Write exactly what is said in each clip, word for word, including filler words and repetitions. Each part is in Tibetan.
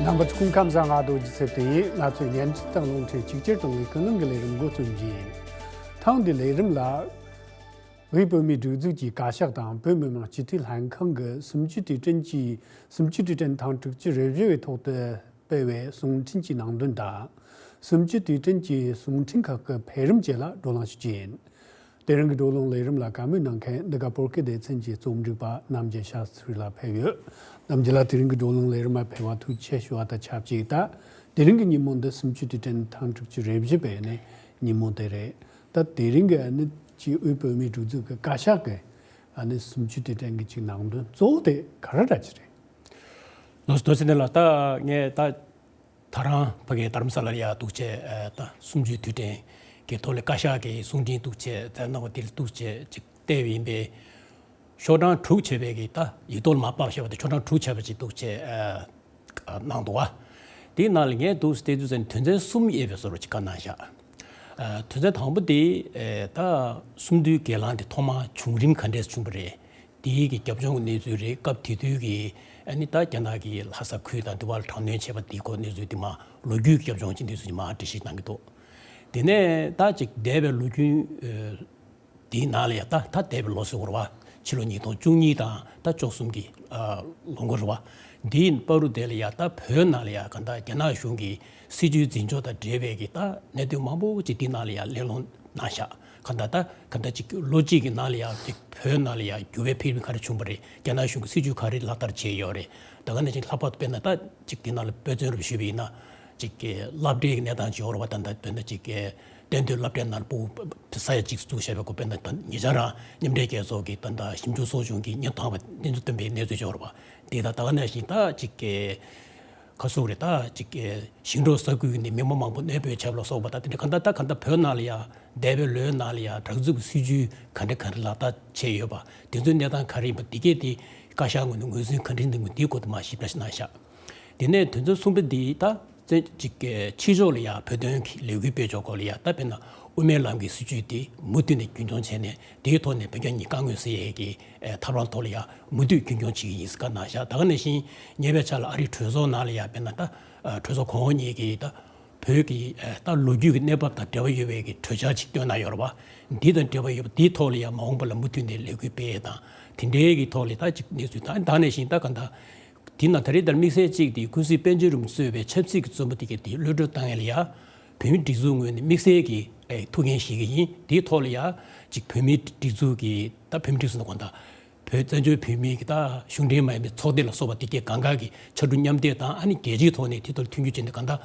རྣམ་པ་ཚོ་སྐུ་ཁམས་བཟང་། ང་རྡོ་རྗེ་ཚེ་བརྟན་ཡིན། ང་ཚོས་བརྙན་འཕྲིན་དང་རླུང་འཕྲིན་གཅིག་གྱུར་གཏོང་བའི་ཀུན་གླེང་གི་ལས་རིམ་འགོ་རྩོམ་གྱི་ཡིན། ཐེངས་འདིའི་ལས་རིམ་ལ། དབུས་བོད་མིའི་སྒྲིག་འཛུགས་ཀྱི་བཀའ་ཤག་དང་བོད་མི་མང་སྤྱི་འཐུས་ལྷན་ཁང་གི་གསུམ་བཅུའི་དུས་དྲན་གྱི་གསུམ་བཅུའི་དུས་དྲན་ཐེངས་དྲུག་ཅུ་རེ་བཞི་བའི་ཐོག་ཏུ་སྤེལ་བའི་གསུང་འཕྲིན་གྱི་ནང་དོན་དང་། གསུམ་བཅུའི་དུས་དྲན་གྱི་གསུང་འཕྲིན་ཁག་གི་འཕེལ་རིམ་བཅས་ལ་བགྲོ་གླེང་ཞུ་རྒྱུ་ཡིན། དེ་རིང་གི་བགྲོ་གླེང་ལས་རིམ་ལ་བཀའ་མོལ་གནང་མཁན་འདི་ག་བོད་སྐད་སྡེ་ཚན་གྱི་རྩོམ་སྒྲིག་པ་རྣམ་རྒྱལ་ཤཱ་སྟྲི་ལགས་ཕེབས་ཡོད། རྣམ་རྒྱལ་ལགས། དེ་རིང་གི་བགྲོ་གླེང་ལས་རིམ་ལ་ཕེབས་པར་ཐུགས་རྗེ་ཆེ་ཞུ་བ་དང་ཆབས་ཅིག་ད་དེ་རིང་གི་ཉིན་མོ་འདི་གསུམ་བཅུའི་དུས་དྲན་ཐེངས་དྲུག་ཅུ་རེ་བཞི་པའི་ནི་ཉིན་མོ་དེ་རེད། ད་དེ་རིང་གི་ཨ་ནི་ཅིག་དབུས་བོད་མིའི་སྒྲིག་འཛུགས་ཀྱི་བཀའ་ཤག་གི་ཨ་ནི་གསུམ་བཅུའི་དུས་དྲན་གྱི་ཅིག་ནང་དོན་གཙོ་བོ་དེ་ག་རེ་འདྲ་ཅིག་རེད། ལགས་སོ། རྡོ་རྗེ་ལགས། ད་ངས་ད་ད་རང་ཕ་གིའི་རྡ་རམ་ས་ལར་ཡ་འདུག་བྱས། ཨ་ད་གསུམ་བཅུའི་དུས་དྲན་གྱི་ཐོག་ལ་བཀའ་ཤག་གི་གསུང་འཕྲིན་འདུག་བྱས་མཛད་གནང་བ་དེ་ལ་འདུག་བྱས་ཅིག་བལྟས་པ་ཡིན་པས། ཤོག་གྲངས་དྲུག་བྱས་པའི་གི་ད་ཡིག་ཐོག་ལ་མར་ཕབ་བཞག་པ་དེ་ཤོག་གྲངས་དྲུག་བྱས་པ་ཅིག་འདུག་བྱས་ཨ་གནང་འདུག་བ། དེའི་ནང་ལ་ངས་འདུག་བལྟས་དུས་ཙམ་དོན་ཚན་གསུམ་དབྱེ་བའི་བཟོ་འདྲ་ཅིག་བཀའ་གནང་བཞག་ཨ་དོན་ཚན་དང་པོ་དེ་ཨེ་ད་གསུམ་བཅུའི་སྒེར་ལངས་དེ་ཐོག་མར་བྱུང་རིམ་ག་འདྲས་བྱུང་བ་རེད། དེའི་གི་རྒྱབ་ལྗོངས་ཀྱི་གནས་ཚུལ་རེད། སྐབས་དེ་དུས་ཀྱི་ཨ་ནི་ད་རྒྱ་ནག་གི་ལྷ་ས་ཁུལ་དང་དེ་བར་དྲག་གནོན་བྱས་པ་དེའི་སྐོར་གནས་ཚུལ་དེ་མར་ལོ་རྒྱུས་ཀྱི་རྒྱབ་ལྗོངས་ཀྱི་གནས་ཚུལ་དེ་མར་འགྲེལ་བཤད་གནང་གི་འདུག་དེ་ནས་ད་ཅིག་འདས་པའི་ལོ་རྒྱུས་ཨ་དེའི་ནང་ལ་ཡ་ད་ད་འདས་པའི་ལོ་ཟེར་བ་རེད་བ། ཕྱི་ལོ་ཉིས་སྟོང་བཅུ་གཉིས་དང་ད་བཅུ་གསུམ་གྱི་ཨ་ལོ་འགོ་རེད་བ། འདིའི་བར་དུ་དེ་ལ་ཡ་ད་བོད་ནང་ལ་ཡ་ག་ད་རྒྱ་ནག་གཞུང་གི་སྲིད་བྱུས་འཛིན་ཕྱོགས་དང་འབྲེལ་བའི་གི་ད་གནད་དོན་མང་པོ་ཅིག་འདི་ནང་ལ་ཡ་གླེང་སློང་གནང་ཤག་ག་ད་ད་ག་ད་ཅིག་ལོ་གཅིག་གི་ནང་ལ་ཡ་ཅིག་བོད་ནང་ལ་ཡ་འགྱུར་བའི་འཕེལ་རིམ་ག་རེ་བྱུང་བ་རེད། རྒྱ་ནག་གཞུང་གི་སྲིད་བྱུས་ག་རེ་ལག་བསྟར་བྱས་ཡོད་རེད། ད་ག་ནང་བཞིན་ལྷག་པར་དུ་དཔེར་ན་ད་ཅིག་འདི་ནང་ལ་དཔེ་མཚོན་རུ་ཞུས་པ་ཡིན་ན། ཅིག་གི་སློབ་གྲྭའི་གནས་སྟངས་ཅིག་ཡོད་རེད་བ། ད་ད་དཔེར་ན་ཅིག་གི་གཏན་སྡོད་སློབ་གྲྭའི་ནང་ལ་ཕྲུ་གུ་ས་ཡ་གཅིག་བཙུགས་བཞག་པའི་སྐོར། དཔེར་ན་ད་ཉེ་ཆར་རང་མཉམ་འབྲེལ་རྒྱལ་ཚོགས་ཀྱི་ད་ད་ཞིབ་འཇུག་ཚོགས་ཆུང་གིས་སྙན་ཐོ་བཏང་བའི་གནས་ཚུལ་བཏོན་པའི་གནས་ཚུལ་ཅིག་ཡོད་རེད་བ། དེ་ད་ད་ག་ནང་བཞིན་ད་ཅིག་གི་ག་སོགས་རེད། ད་ཅིག་གི་ཞིང་འབྲོག་ས་ཁུལ་གྱི་ནས་མི་མང་མང་པོ་གནས་སྤོས་བྱས་པ་ལ་སོགས་པ། ད་དེ་འདྲ་ག་ད་ད་ག་ད་བོད་ནང་ལ་ཡ་འདས་པའི་ལོའི་ནང་ལ་ཡ་དྲག་འཛུགས་ཀྱི་སྲིད་བྱུས་ག་འདྲ་ག་འདྲ་ལག་བསྟར་བྱས་ཡོད་པ། དེ་ཚོའི་གནས་སྟངས་ག་རེ་ཡིན་པ་འདི་གས་དེ་བཀའ་ཤག་ངོས་ནས་ངོས་འཛིན་ག་འདྲ་ཡིན་འདུག་འདིའི་སྐོར་དུ་མར་ཞིབ་ཕྲ་ཞིག་གནང་ཤག་དེ་ནས་དོན་ཚན་གསུམ་པ་འདི་ད་བཙན་ཅིག་གི་ཕྱི་ཕྱོགས་ལ་ཡ་བོད་དོན་གྱི་ལས་འགུལ་སྤེལ་ཕྱོགས་སྐོར་ལ་ཡ། ད་དཔེར་ན་དབུ་མའི་ལམ་གྱི་སྲིད་བྱུས་དེ་མུ་མཐུད་ནས་རྒྱུན་འཁྱོངས་བྱས་ནས་དེའི་ཐོག་ནས་བོད་རྒྱ་གཉིས་དཀའ་ངལ་སེལ་ཡས་ཀྱི་ཨེ་ཐབས་ལམ་ཐོག་ལ་ཡ་མུ་མཐུད་རྒྱུན་འཁྱོངས་བྱེད་ཀྱི་ཡིན་ཟེར་བཀའ་གནང་ཤག་ད་ག་ནང་བཞིན་ཉེ་བའི་ཆར་ལ་ཨ་རིའི་གྲོས་ཚོགས་ནང་ལ་ཡ་དཔེར་ན་ད་ཨ་གྲོས་ཚོགས་གོང་འོག་གཉིས་ཀྱིས་ད་བོད་ཀྱི་ཨེ་ད་ལོ་རྒྱུས་ཀྱི་གནས་བབ་དང་འབྲེལ་བ་ཡོད་པའི་གི་གྲོས་འཆར་ཅིག་བཏོན་གནང་ཡོད་རེད་བ། འདི་དང་འབྲེལ་བ་ཡོད་པ་འདིའི་ཐོག་ལ་ཡ་མ་འོངས་པ་ལ་མུ་མཐུད་ནས་ལས་འགུལ་སྤེལ་ཡས་དང་དེ་འདྲའི་གི་ཐོག་ལ་ད་ཅིག་གནས་ཚུལ་དང་ད་ག་ནང་བཞིན་ད་ག་ད། དེ་ན་ད་རེས་ལྟར་དམིགས་བསལ་གཅིག་དེ་ཀུན་གཟིགས་པཎ་ཆེན་རིན་པོ་ཆེ་གཙོས་པའི་ཆབ་སྲིད་ཀྱི་བཙོན་པ་དེ་གའི་དེ་གློད་གྲོལ་བཏང་ཡས་ལ་ཡ། བོད་མིའི་སྒྲིག་འཛུགས་ངོས་ནས་དམིགས་བསལ་གྱི་ཨེ་ཐུགས་འགན་བཞེས་ཀྱི་ཡིན། དེའི་ཐོག་ལ་ཡ་ཅིག་བོད་མིའི་སྒྲིག་འཛུགས་ཀྱི་ད་བོད་མིའི་སྒྲིག་འཛུགས་ནང་གོང་ད་བོད་བཙན་བྱོལ་བོད་མིའི་གི་ད་གཞུང་འབྲེལ་མ་ཡིན་པའི་ཚོགས་སྡེ་ལ་སོགས་པ་དེ་གའི་གང་ག་གི་ཕྱར་གྲུ་མཉམ་འདེགས་དང་། ཨ་ནི་རྒྱལ་སྤྱིའི་ཐོག་ནས་དེ་ཐོག་ལ་མཐུན་འགྱུར་བྱས་ནས་གང་ད་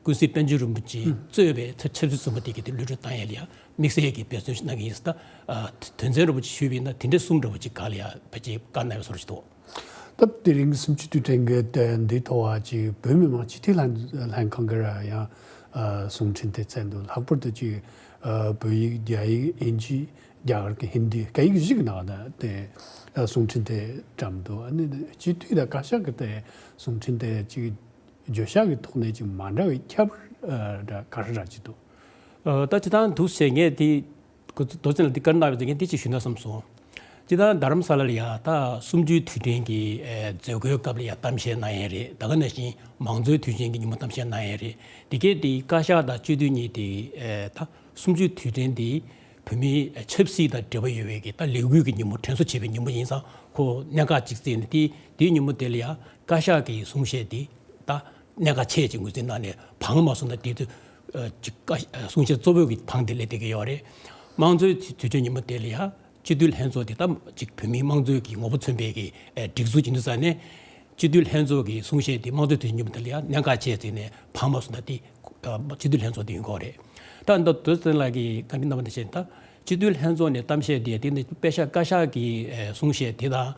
ཀུན་གཟིགས་པཎ་ཆེན་རིན་པོ་ཆེ་གཙོས་པའི་ཆབ་སྲིད་བཙོན་པ་དེ་གའི་དེ་གློད་གྲོལ་བཏང་ཡས་ལ་ཡ་དམིགས་བསལ་གྱི་འབད་བརྩོན་ཞིག་གནང་གི་ཡིན་ཟེར། ད་དོན་ཚན་རིང་པོ་ཅིག་ཞུས་པ་ཡིན་ན་དེ་འདྲ་གསུམ་འདྲ་བོ་ཅིག་ག་ལ་ཡ་ཕལ་ཆེར་བཀའ་གནང་བའི་བཟོ་འདྲ་ཅིག་འདུག་སྟབས་དེ་རིང་གི་གསུམ་བཅུའི་དུས་དྲན་གྱི་དེ་འདིའི་ཐོག་ཅིག་བོད་མི་མང་སྤྱི་འཐུས་ལྷན་ལྷན་ཁང་གི་ར་ཡང་གསུང་འཕྲིན་དེ་བསྩལ་འདུག་ལྷག་པར་དུ་ཅིག་བོད་ཡིག་རྒྱ་ཡིག་དབྱིན་ཇི་རྒྱ་གར་གྱི་ཧིན་དི་སྐད་ཡིག་བཞི་གི་ནང་ན་དེ་གསུང་འཕྲིན་དེ་བཀྲམ་འདུག་ཨ་ནི་སྤྱི་འཐུས་དང་བཀའ་ཤག་གི་དེ་གསུང་འཕྲིན་དེ་ཅིག་བརྗོད་བྱ་གི་ཐོག་ནས་ཅིག་མ་འདྲ་བའི་ཁྱད་པར་ག་རེ་ར་ཅིག་འདུག་ད་སྤྱིར་བཏང་འདུག་ཟེར་ངས་དེ། ཁོ་ཚོ་རྡོ་རྗེ་ལགས་འདི་བཀའ་གནང་བའི་ཚེ་ངས་འདི་ཅིག་ཞུས་ན་བསམ་སོང་། སྤྱིར་བཏང་རྡ་རམ་ས་ལ་ལ་ཡ་ད་གསུམ་བཅུའི་དུས་དྲན་གྱི་ཨེ་མཛད་སྒོའི་སྐབས་ལ་ཡ་གཏམ་བཤད་གནང་ཡས་རེད། ད་ག་ནང་བཞིན་མང་གཙོའི་དུས་ཆེན་གྱི་ཉིན་མོ་གཏམ་བཤད་གནང་ཡས་རེད། དེ་གས་དེ་བཀའ་ཤག་དང་སྤྱི་འཐུས་གཉིས་དེ་ཨེ་ད་གསུམ་བཅུའི་དུས་དྲན་དེ་བོད་མིའི་ཨེ་ཆབ་སྲིད་དང་འབྲེལ་བ་ཡོད་པའི་གི་ད་ལས་འགུལ་གྱི་ཉིན་མོ་དྲན་གསོ་བྱེད་པའི་ཉིན་མོ་ཡིན་ཙང་། ཁོ་གནད་འགག་ཅིག་བརྩིས་ནས་དེ་དེའི་ཉིན་མོ་དེ་ལ་ཡ་བཀའ་ཤག་གི་གསུང་བཤད་དེ་ད་གནད་འགག་ཆེ་ཅིག་ངོས་འཛིན་གནང་ནས་བང་མ་སོང་ན་དེ་དུས་ཨ་ཅིག་བཀའ་ཨ་གསུང་བཤད་གཙོ་བོ་གི་བང་དེ་སླེབས་བསྡད་ཀྱི་ཡོད་རེད། དམངས་གཙོའི་དུས་དུས་ཆེན་ཉིན་མོ་དེ་ལ་ཡ་སྤྱི་འཐུས་ལྷན་ཚོགས་དེ་ད་ཅིག་བོད་མིའི་དམངས་གཙོའི་གི་ངོ་བོ་མཚོན་པའི་གི་ཨ་སྒྲིག་འཛུགས་ཡིན་དུས་ཙང་ནས། སྤྱི་འཐུས་ལྷན་ཚོགས་ཀྱི་གསུང་བཤད་དེ་དམངས་གཙོའི་དུས་ཆེན་ཉིན་མོ་དེ་ལ་ཡ་གནད་འགག་ཆེ་བརྩིས་ནས་བང་མ་སོང་ན་དེ་ཨ་སྤྱི་འཐུས་ལྷན་ཚོགས་དེ་ཡིན་དགོས་རེད། ད་ད་རྡོ་རྗེ་ལགས་ཀྱིས་བཀའ་འདྲི་གནང་བ་ནང་བཞིན་ད། སྤྱི་འཐུས་ལྷན་ཚོགས་ནས་གཏམ་བཤད་དེ་དེ་ནི་དཔེ་ཤག་བཀའ་ཤག་གི་ཨེ་གསུང་བཤད་དེ་དང་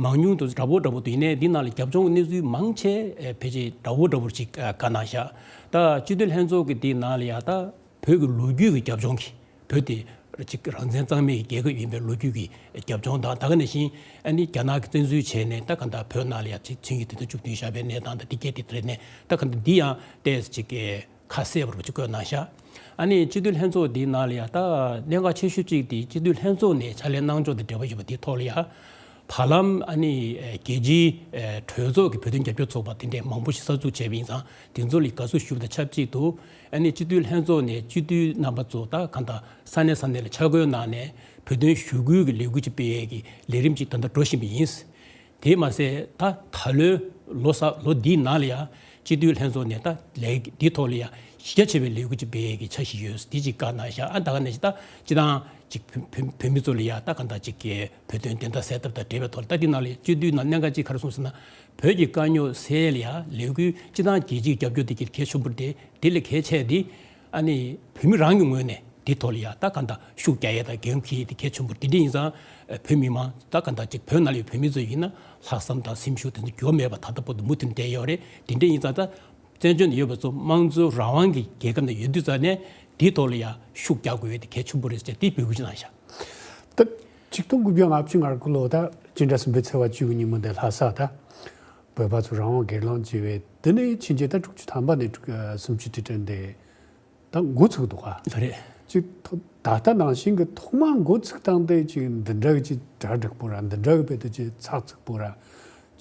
མང་ཉུང་དུ་འདྲ་པོ་འདྲ་པོ་འདུག་ཡིན་ནའི་འདི་ནང་ལ་རྒྱབ་ལྗོངས་གནས་ཚུལ་མང་ཆེ་ཨེ་ཕལ་ཆེར་འདྲ་པོ་འདྲ་པོ་ཅིག་ཨ་བཀའ་གནང་བཞག་ད་སྤྱི་འཐུས་ལྷན་ཚོགས་ཀྱི་དེའི་ནང་ལ་ཡ་ད་བོད་ཀྱི་ལོ་རྒྱུས་ཀྱི་རྒྱབ་ལྗོངས་ཀྱི་བོད་དེ་ཅིག་རང་བཙན་གཙང་མའི་རྒྱལ་ཁབ་ཡིན་པའི་ལོ་རྒྱུས་ཀྱི་རྒྱབ་ལྗོངས་དང་། ད་ག་ནང་བཞིན་ཨ་ནི་རྒྱ་ནག་གིས་བཙན་འཛུལ་བྱས་ནས་ད་ག་ད་བོད་ནང་ལ་ཡ་ཅིག་ཆིངས་ཡིག་དེ་ཚོ་བཅུ་བདུན་བཞག་པའི་གནས་སྟངས་དང་དེ་གས་དེ་རེད་ནས། ད་ག་ད་འདི་ཡང་ཏོག་ཙམ་ཅིག་གི་ཁ་གསལ་པོ་ཅིག་བཀོད་གནང་ཤག་ཨ་ནི་སྤྱི་འཐུས་ལྷན་ཚོགས་འདིའི་ནང་ལ་ཡ་ད་གནད་འགག་ཆེ་ཤོས་གཅིག་དེ་སྤྱི་འཐུས་ལྷན་ཚོགས་ནས་ཕྱག་ལས་གནང་ཕྱོགས་དང་འབྲེལ་བ་ཡོད་པ་དེའི་ཐོག་ལ་ཡ། ད་ལམ་ཨ་ནི་རྒྱལ་སྤྱིའི་གྲོས་ཚོགས་ཀྱི་བོད་དོན་རྒྱབ་སྐྱོར་ཚོགས་པ་དེ་འདྲས་མང་པོ་ཞིག་གསར་འཛུགས་བྱས་པ་ཡིན་ཙང་། དེ་ཚོ་ལ་དགའ་བསུ་ཞུ་བ་དང་ཆབས་ཅིག་ཏུ། ཨ་ནི་སྤྱི་འཐུས་ལྷན་ཚོགས་ནས་སྤྱི་འཐུས་རྣམ་པ་ཚོ་ད་གང་ལྟར་ས་གནས་ས་གནས་ལ་ཆ་བགོས་གནང་ནས་བོད་དོན་ཞུ་སྐུལ་གྱི་ལས་འགུལ་ཅིག་སྤེལ་ཡས་ཀྱི་ལས་རིམ་ཅིག་ད་ལྟ་འགྲོ་བཞིན་པ་ཡིན། དེས་མ་ཟད་ད་ད་ལོའི་ལོ་གསར་ལོ་འདིའི་ནང་ལ་ཡང་སྤྱི་འཐུས་ལྷན་ཚོགས་ནས་ད་ལས་འདིའི་ཐོག་ལ་ཡང་གཞི་རྒྱ་ཆེ་བའི་ལས་འགུལ་ཅིག་སྤེལ་ཡས་ཀྱི་འཆར་གཞི་ཡོད། འདི་ཅིག་བཀའ་གནང་ཤག་ཨ་ད་ག་ནང་བཞིན་ད་སྤྱི་བཏང་ཅིག་བོད་བོད་བོད་མི་ཚོ་ལ་ཡང་ད་གང་ལྟར་ཅིག་གི་བོད་དོན་བདེན་མཐའ་གསལ་ཐབས་དང་འབྲེལ་བའི་ཐོག་ལ། ད་འདི་ནང་ལ་སྤྱི་འཐུས་ནང་གནད་འགག་ཅིག་ག་རེ་གསུངས་ཟེར་ན། བོད་ཀྱི་དཀའ་རྙོག་སེལ་ཡ་ལས་འགུལ་སྤྱི་བཏང་རྒྱལ་སྤྱིའི་རྒྱབ་སྐྱོར་དེ་གལ་ཆེན་པོ་རེད། དེ་ལས་གལ་ཆེ་དེ་ཨ་ནི་བོད་མི་རང་གི་ངོས་ནས་དེ་ཐོག་ལ་ཡ་ད་གང་ལྟར་ཤུགས་རྒྱག་ཡ་དང་འགན་འཁྱེར་ཡ་དེ་གལ་ཆེན་པོ་རེད། དེ་འདྲ་ཡིན་ཙང་བོད་མི་མང་ད་གང་ལྟར་ཅིག་བོད་ནང་ལ་ཡོད་བོད་མི་ཚོ་ཡིན་ན་ལྷག་བསམ་དང་སེམས་ཤུགས་དེ་ཚོ་འགྱུར་བ་མེད་པ་ད་ལྟ་བར་དུ་མུ་མཐུད་ནས་བསྡད་ཡོད་རེད། དེ་འདྲ་ཡིན་ཙང་ད་བཙན་བྱོལ་ནང་ཡོད་པ་ཚོ་དམངས་གཙོ་རང་དབང་གི་རྒྱལ་ཁབ་ནང་ཡོད་དུས་ཙང་ནས་དེའི་ཐོག་ལ་ཡ་ཤུགས་རྒྱག་དགོས་ཡ་དེ་གལ་ཆེན་པོ་རེད་ཟེར་དེ་འབོད་སྐུལ་ཅིག་གནང་ཤག་ད་ཆིག་སྟོང་དགུ་བརྒྱ་ལྔ་བཅུ་ང་དགུ་ལོ་ད་སྤྱི་ཟླ་གསུམ་པའི་ཚེས་པ་བཅུ་དགུ་ཉིན་མོ་འདི་ལྷ་ས་ད་བོད་པ་ཚོ་རང་དབང་སྒེར་ལངས་བྱས་པའི་དེ་ནས་ཕྱིན་ཆད་ད་དྲུག་ཅུ་ཐམ་པ་ནས་དྲུག་སུམ་ཅུ་དུས་དྲན་དེ་ད་འགོ་ཚུགས་འདུག་ག་ད་རེད། ཅིག་ཐོ་ད་ལྟ་ནང་བཞིན་གྱི་ཐོག་མ་འགོ་ཚུགས་སྟངས་དེ་ཅིག་འདི་འདྲ་གི་ཅིག་གྲ་འགྲིག་པོ་ར། འདི་འདྲ་གི་དཔེ་དེ་ཅིག་ཚགས་ཚུད་པོ་ར།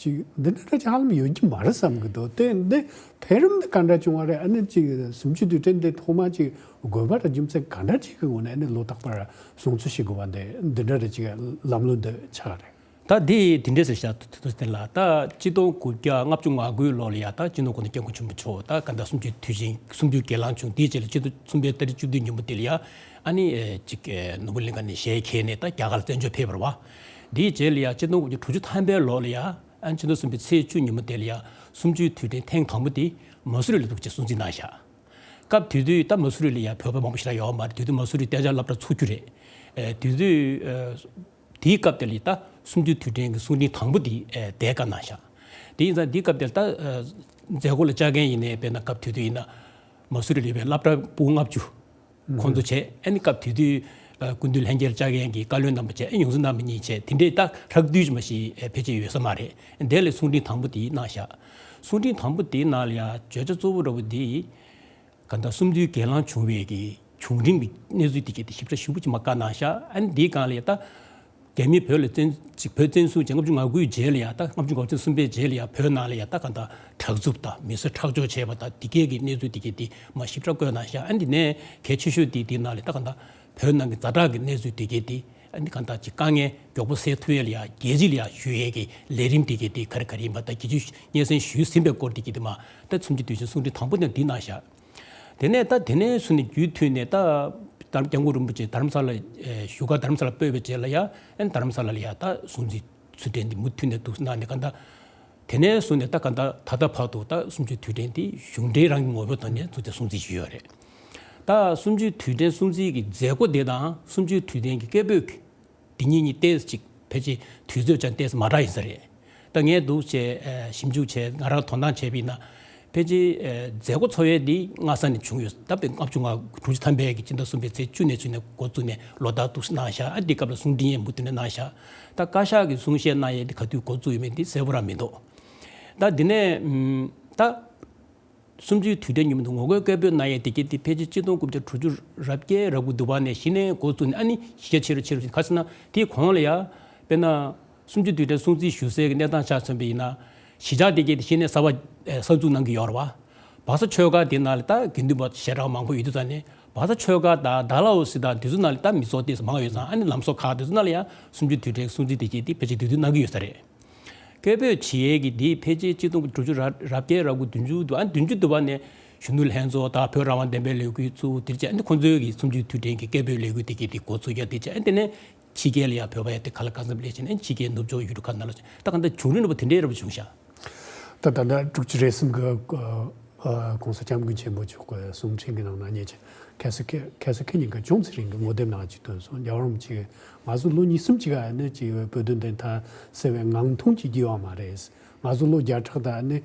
ཅིག་འདི་འདྲ་འདྲ་ཅིག་ཧ་ལམ་ཡོད་ཀྱི་མ་རེད་བསམ་གི་འདུག་དེ་འདི་འཕེལ་རིམ་འདི་ག་འདྲ་བྱུང་བ་རེད། ཨ་ནི་ཅིག་སུམ་ཅུ་དུས་དྲན་འདི་ཐོག་མ་ཅིག་དགོས་པ་ར་རྒྱུ་མཚན་ག་འདྲ་ཅིག་གི་ངོས་ནས་ཨ་ནི་ལོ་རྟག་པར་སྲུང་བརྩི་བྱེད་དགོས་པ་འདི་འདི་འདྲ་འདྲ་ཅིག་ལམ་ལུགས་འདི་ཆགས་རེད། ད་འདི་འདི་འདྲས་ཟེར་བཞག་དུས་དེ་ལ་ད་སྤྱི་སྟོང་དགུ་བརྒྱ་ལྔ་བཅུ་ང་དགུའི་ལོ་ལ་ཡ་ད་སྤྱི་ནོར་གོང་ས་སྐྱབས་མགོན་ཆེན་པོ་མཆོག་ད་ག་འདྲ་སུམ་ཅུ་དུས་ཆེན་སུམ་ཅུ་སྒེར་ལངས་བྱུང་དེའི་རྗེས་ལ་སྤྱི་ཟླ་གསུམ་པའི་ཏ་རིག་བཅུ་བདུན་ཉིན་མོ་དེ་ལ་ཡ་ཨ་ནི་ཅིག་ནོར་བུ་གླིང་ཁ་ནས་ཞལ་ཁྱེར་ནས་ད་རྒྱ་གར་ལ་བཙན་བྱོལ་ཕེབས་པ་རེད་བ། དེའི་རྗེས་ལ་ཡ་སྤྱི་ལོ་དགུ་བརྒྱ་དྲུག་ཅུ་ཐམ་པའི་ལོ་ལ་ཡ་ཨ་ནི་ཕྱི་ཟླ་གསུམ་པའི་ཚེས་བཅུ་ཉིན་མོ་དེ་ལ་ཡ་སུམ་ཅུའི་དུས་དྲན་ཐེངས་དང་པོ་དེ་མ་སུ་རི་ལ་འདུག་ཅེས་སྲུང་བརྩི་གནང་བཞག་སྐབས་དེ་དུས་ད་མ་སུ་རི་ལ་ཡ་བོད་པ་མང་པོ་ཞིག་རག་ཡོད་མ་རེད། དེ་དུས་མ་སུ་རི་གཏན་འཇགས་སློབ་གྲྭ་ཚུགས་རྒྱུ་རེད། ཨེ་དེ་དུས་ཨེ་དེའི་སྐབས་དེ་ལ་ད་སུམ་ཅུའི་དུས་དྲན་གྱི་གསུང་འཕྲིན་དང་པོ་དེ་ཨེ་དེ་བཀའ་གནང་བཞག་དེ་ཡིན་ཙང་དེའི་སྐབས་དེ་ལ་ད་ཨེ་མཛད་སྒོ་ལ་བཅར་མཁན་ཡིན་ནའི་དཔེར་ན་སྐབས་དེ་དུས་ཡིན་ན་མ་སུ་རི་ལ་ཡོད་པའི་སློབ་གྲྭ་ཕྲུ་གུ་ལྔ་བཅུ་ཁོང་ཚོ་བྱས། ཨ་ནི་སྐབས་དེ་དུས་ཨ་སྐུ་མདུན་ལྷན་རྒྱས་ལ་བཅར་མཁན་གྱི་བཀའ་བློན་རྣམ་པ་བྱས། ཨ་ཡོངས་འཛིན་རྣམ་པ་གཉིས་བྱས། དེ་འདྲས་ད་ཧྲག་བསྡུས་མ་ཞིག་ཨ་ཕལ་ཆེར་ཡོད་ས་མ་རེད། དེ་ལས་གསུང་འཕྲིན་དང་པོ་དེ་གནང་བཞག་གསུང་འཕྲིན་དང་པོ་དེའི་ནང་ལ་ཡང་བརྗོད་བྱ་གཙོ་བོ་འདྲ་བོ་འདི་གང་ལྟར་སུམ་ཅུའི་སྒེར་ལངས་བྱུང་བའི་གི་བྱུང་རིམ་གྱི་གནས་ཚུལ་དེ་གས་དེ་ཞིབ་ཕྲ་ཞིབ་པོ་ཅིག་མ་བཀའ་གནང་བཞག་ཨ་ནི་འདིའི་སྒང་ལ་ཡང་ད་རྒྱ་མིས་བོད་ལ་བཙན་ཅིག་བོད་བཙན་བཟུང་བྱས་ལྔ་བཅུ་ང་དགུའི་རྗེས་ལ་ཡང་ད་ལྔ་བཅུ་ང་དགུ་ཚེས་གསུམ་པའི་རྗེས་ལ་ཡང་བོད་ནང་ལ་ཡང་ད་གང་ལྟར་དྲག་རྩུབ་དང་མི་གསོད་ཁྲག་སྦྱོར་བྱས་པ་དང་དེ་གས་ཀྱི་གནས་ཚུལ་དེ་གས་དེ་མ་ཞིབ་ཕྲ་བཀོད་གནང་བཞག་ཨ་ནི་འདི་ནས་གལ་ཆེ་ཤོས་དེ་དེའི་ནང་ལ་ད་གང་ལྟར་བོད་ནང་གི་ཛ་དྲག་གི་གནས་ཚུལ་དེ་གས་དེ། ཨ་ནི་གང་ལྟར་ཅིག་དཀའ་ངལ་མགྱོགས་པོ་སེལ་ཐུབ་ཡས་ལ་ཡ་རྒྱལ་སྤྱི་ལ་ཡ་ཞུ་ཡས་ཀྱི་ལས་རིམ་དེ་གས་དེ་ག་རེ་ག་རེ་ཡིན་པ་དང་རྒྱལ་སྤྱིའི་སྙན་སེང་ཞུས་ཟིན་པའི་སྐོར་དེ་གས་དེ་མ་ད་སུམ་ཅུ་དུས་ཆེན་གསུང་འཕྲིན་དང་པོ་དེ་འདི་གནང་བཞག་དེ་ནས་ད་དེ་ནས་བཟུང་ནས་རྒྱུན་མཐུད་ནས་ད་ད་སྐྱབས་མགོན་རིན་པོ་ཆེ་དྷ་རམ་ས་ལ་ཨེ་བཞུགས་སྒར་དྷ་རམ་ས་ལ་སྤོས་པའི་རྗེས་ལ་ཡ་ཨ་ནི་དྷ་རམ་ས་ལ་ལ་ཡ་ད་སྲུང་བརྩི་ཚུལ་ཁྲིམས་འདི་མུ་མཐུད་ནས་འདུག་གནང་ནས་གང་ལྟར། དེ་ནས་བཟུང་ནས་ད་ག་ད་ད་ལྟ་བར་དུ་ད་གསུམ་བཅུའི་དུས་དྲན་འདི་གཞུང་འབྲེལ་རང་གི་ངོ་བོའི་ཐོག་ནས་ཚུགས་ཏེ་སྲུང་བརྩི་ཞུས་ཡོད་རེད། ད་གསུམ་བཅུའི་དུས་དྲན་སྲུང་བརྩི་གི་མཛད་སྒོ་དེ་དང་གསུམ་བཅུའི་དུས་དྲན་གྱི་སྐད་འབོད་ཀྱི་འདི་གཉིས་གཉིས་ཏོག་ཙམ་ཅིག་ཕལ་ཆེར་དུས་ཚོད་ཀྱང་ཏོག་ཙམ་མ་འདྲ་ཡིན་ས་རེད། ད་ངས་འདུག་བྱས་ཞིབ་འཇུག་བྱས་ང་རང་དོ་སྣང་བྱས་པ་ཡིན་ན་ཕལ་ཆེར་མཛད་སྒོ་འཚོགས་ཡས་འདི་སྔ་ས་ནས་བྱུང་ཡོད། ད་དཔེ་ལྔ་བཅུ་ང་དྲུག་ཅུ་ཐམ་པའི་གི་སྤྱི་ཟླ་གསུམ་པའི་ཚེས་བཅུ་ནས་བྱུང་ནས་འགོ་བཙུགས་ནས་ལོ་ལྟར་འདུག་གནང་བཞག་ཨ་འདི་སྐབས་ལ་གསུང་འཕྲིན་ཡང་མུ་མཐུད་ནས་གནང་བཞག་ད་བཀའ་ཤག་གི་གསུང་བཤད་གནང་ཡས་འདི་ག་དུས་འགོ་བཙུགས་ཡོད་མེད་འདི་གསལ་པོ་རང་མི་འདུག་ད་འདི་ནས་ཨམ་ད་གསུམ་བཅུའི་དུས་དྲན་ཉིན་མོ་འདི་ངོ་རྒོལ་སྐད་འབོད་གནང་ཡས་དེ་གས་འདི་ཕལ་ཆེར་ཆིག་སྟོང་དགུ་བརྒྱ་དྲུག་ཅུ་རེ་བརྒྱད་རེ་དགུ་དུ་བ་ནས་གཞི་ནས་འགོ་བཙུགས་ནས་ཨ་ནི་གཞི་རྒྱ་ཆེ་རུ་ཆེ་རུ་ཕྱིན། ག་ཟེར་ན་དེའི་གོང་ལ་ཡ་དཔེར་ན་གསུམ་བཅུའི་དུས་དྲན་སྲུང་བརྩི་ཞུ་སའི་གི་གནས་སྟངས་ཆ་མཚོན་པ་ཡིན་ན་གཞིས་ཆགས་དེ་གས་འདི་གཞི་ནས་གསར་པ་ཨེ་གསར་འཛུགས་གནང་གི་ཡོད་རེད་བ། སྦག་ས་ཆོས་སྒར་དེ་ནང་ལ་ད་དགེ་འདུན་པ་ཞལ་གྲངས་མང་པོ་ཡོད་དུས་ཙང་ནས་སྦག་ས་ཆོས་སྒར་དང་ཌལ་ཧོ་སི་དང་དེ་ཚོ་ནང་ལ་ད་མི་ཚོགས་ཏོག་ཙམ་མང་ཡོད་ཙང་ཨ་ནི་ལམ་བཟོ་ཁག་དེ་ཚོ་ནང་ལ་ཡང་གསུམ་བཅུའི་དུས་དྲན་སྲུང་བརྩི་དེ་གས་འདི་ཕལ་ཆེར་དུས་དུས་གནང་གི་ཡོད་ས་རེད། སྐད་འབོད་བྱེད་ཡས་ཀྱི་འདི་ཕལ་ཆེར་ཆིག་སྟོང་དགུ་བརྒྱ་དྲུག་ཅུ་རེ་བརྒྱད་རེ་དགུ་བདུན་ཅུ་དུ་ཨ་བདུན་ཅུ་དུ་བ་ནས་གཞོན་ནུ་ལྷན་ཚོགས་དང་བོད་རང་དབང་བདེན་པའི་ལས་འགུལ་བཙུགས་དེར་བྱས་ཨ་ནི་ཁོང་ཚོའི་གི་གསུམ་བཅུའི་དུས་དྲན་གྱི་སྐད་འབོད་ལས་འགུལ་དེ་གས་དེ་འགོ་ཚུགས་ཡ་དེ་བྱས་ཨ་དེ་ནས་ཕྱི་རྒྱལ་ལ་ཡང་བོད་པ་ཡ་དེ་ག་ལ་ག་ཙམ་སླེབས་བྱས་ནས་ཕྱི་རྒྱལ་ནུབ་ཕྱོགས་ཡུལ་གྲུ་ཁག་ནང་ལ་ད་ག་འདྲ་བྱུང་རིམ་འདྲ་པོ་དེ་འདྲའི་རབ་བྱུང་ཤག་ད་ད་ལྟ་དྲུག་ཅུ་རེ་གསུམ་གི་ཨ་༸གོང་ས་༸སྐྱབས་མགོན་ཆེན་པོ་མཆོག་གི་གསུང་འཕྲིན་གྱི་ནང་ན་ཉེ་ཆར་ཁ་སང་ཁ་སང་ཁ་ཉིན་ག་ཅུང་ཙམ་རིང་གི་ངོ་དེབ་ནང་ཅིག་བཏོན་སོང་། རྒྱལ་བ་རིན་པོ་ཆེ་གིས་ང་ཚོ་ལོ་གཉིས་གསུམ་ཅིག་ཨ་ནི་ཅིག་བོད་དོན་བདེན་མཐའ་གསལ་བའི་ངང་ཐུང་ཅིག་བགྱིས་པ་མ་རེད། ང་ཚོ་ལོ་བརྒྱ་ཕྲག་དང་ཨ་ནི་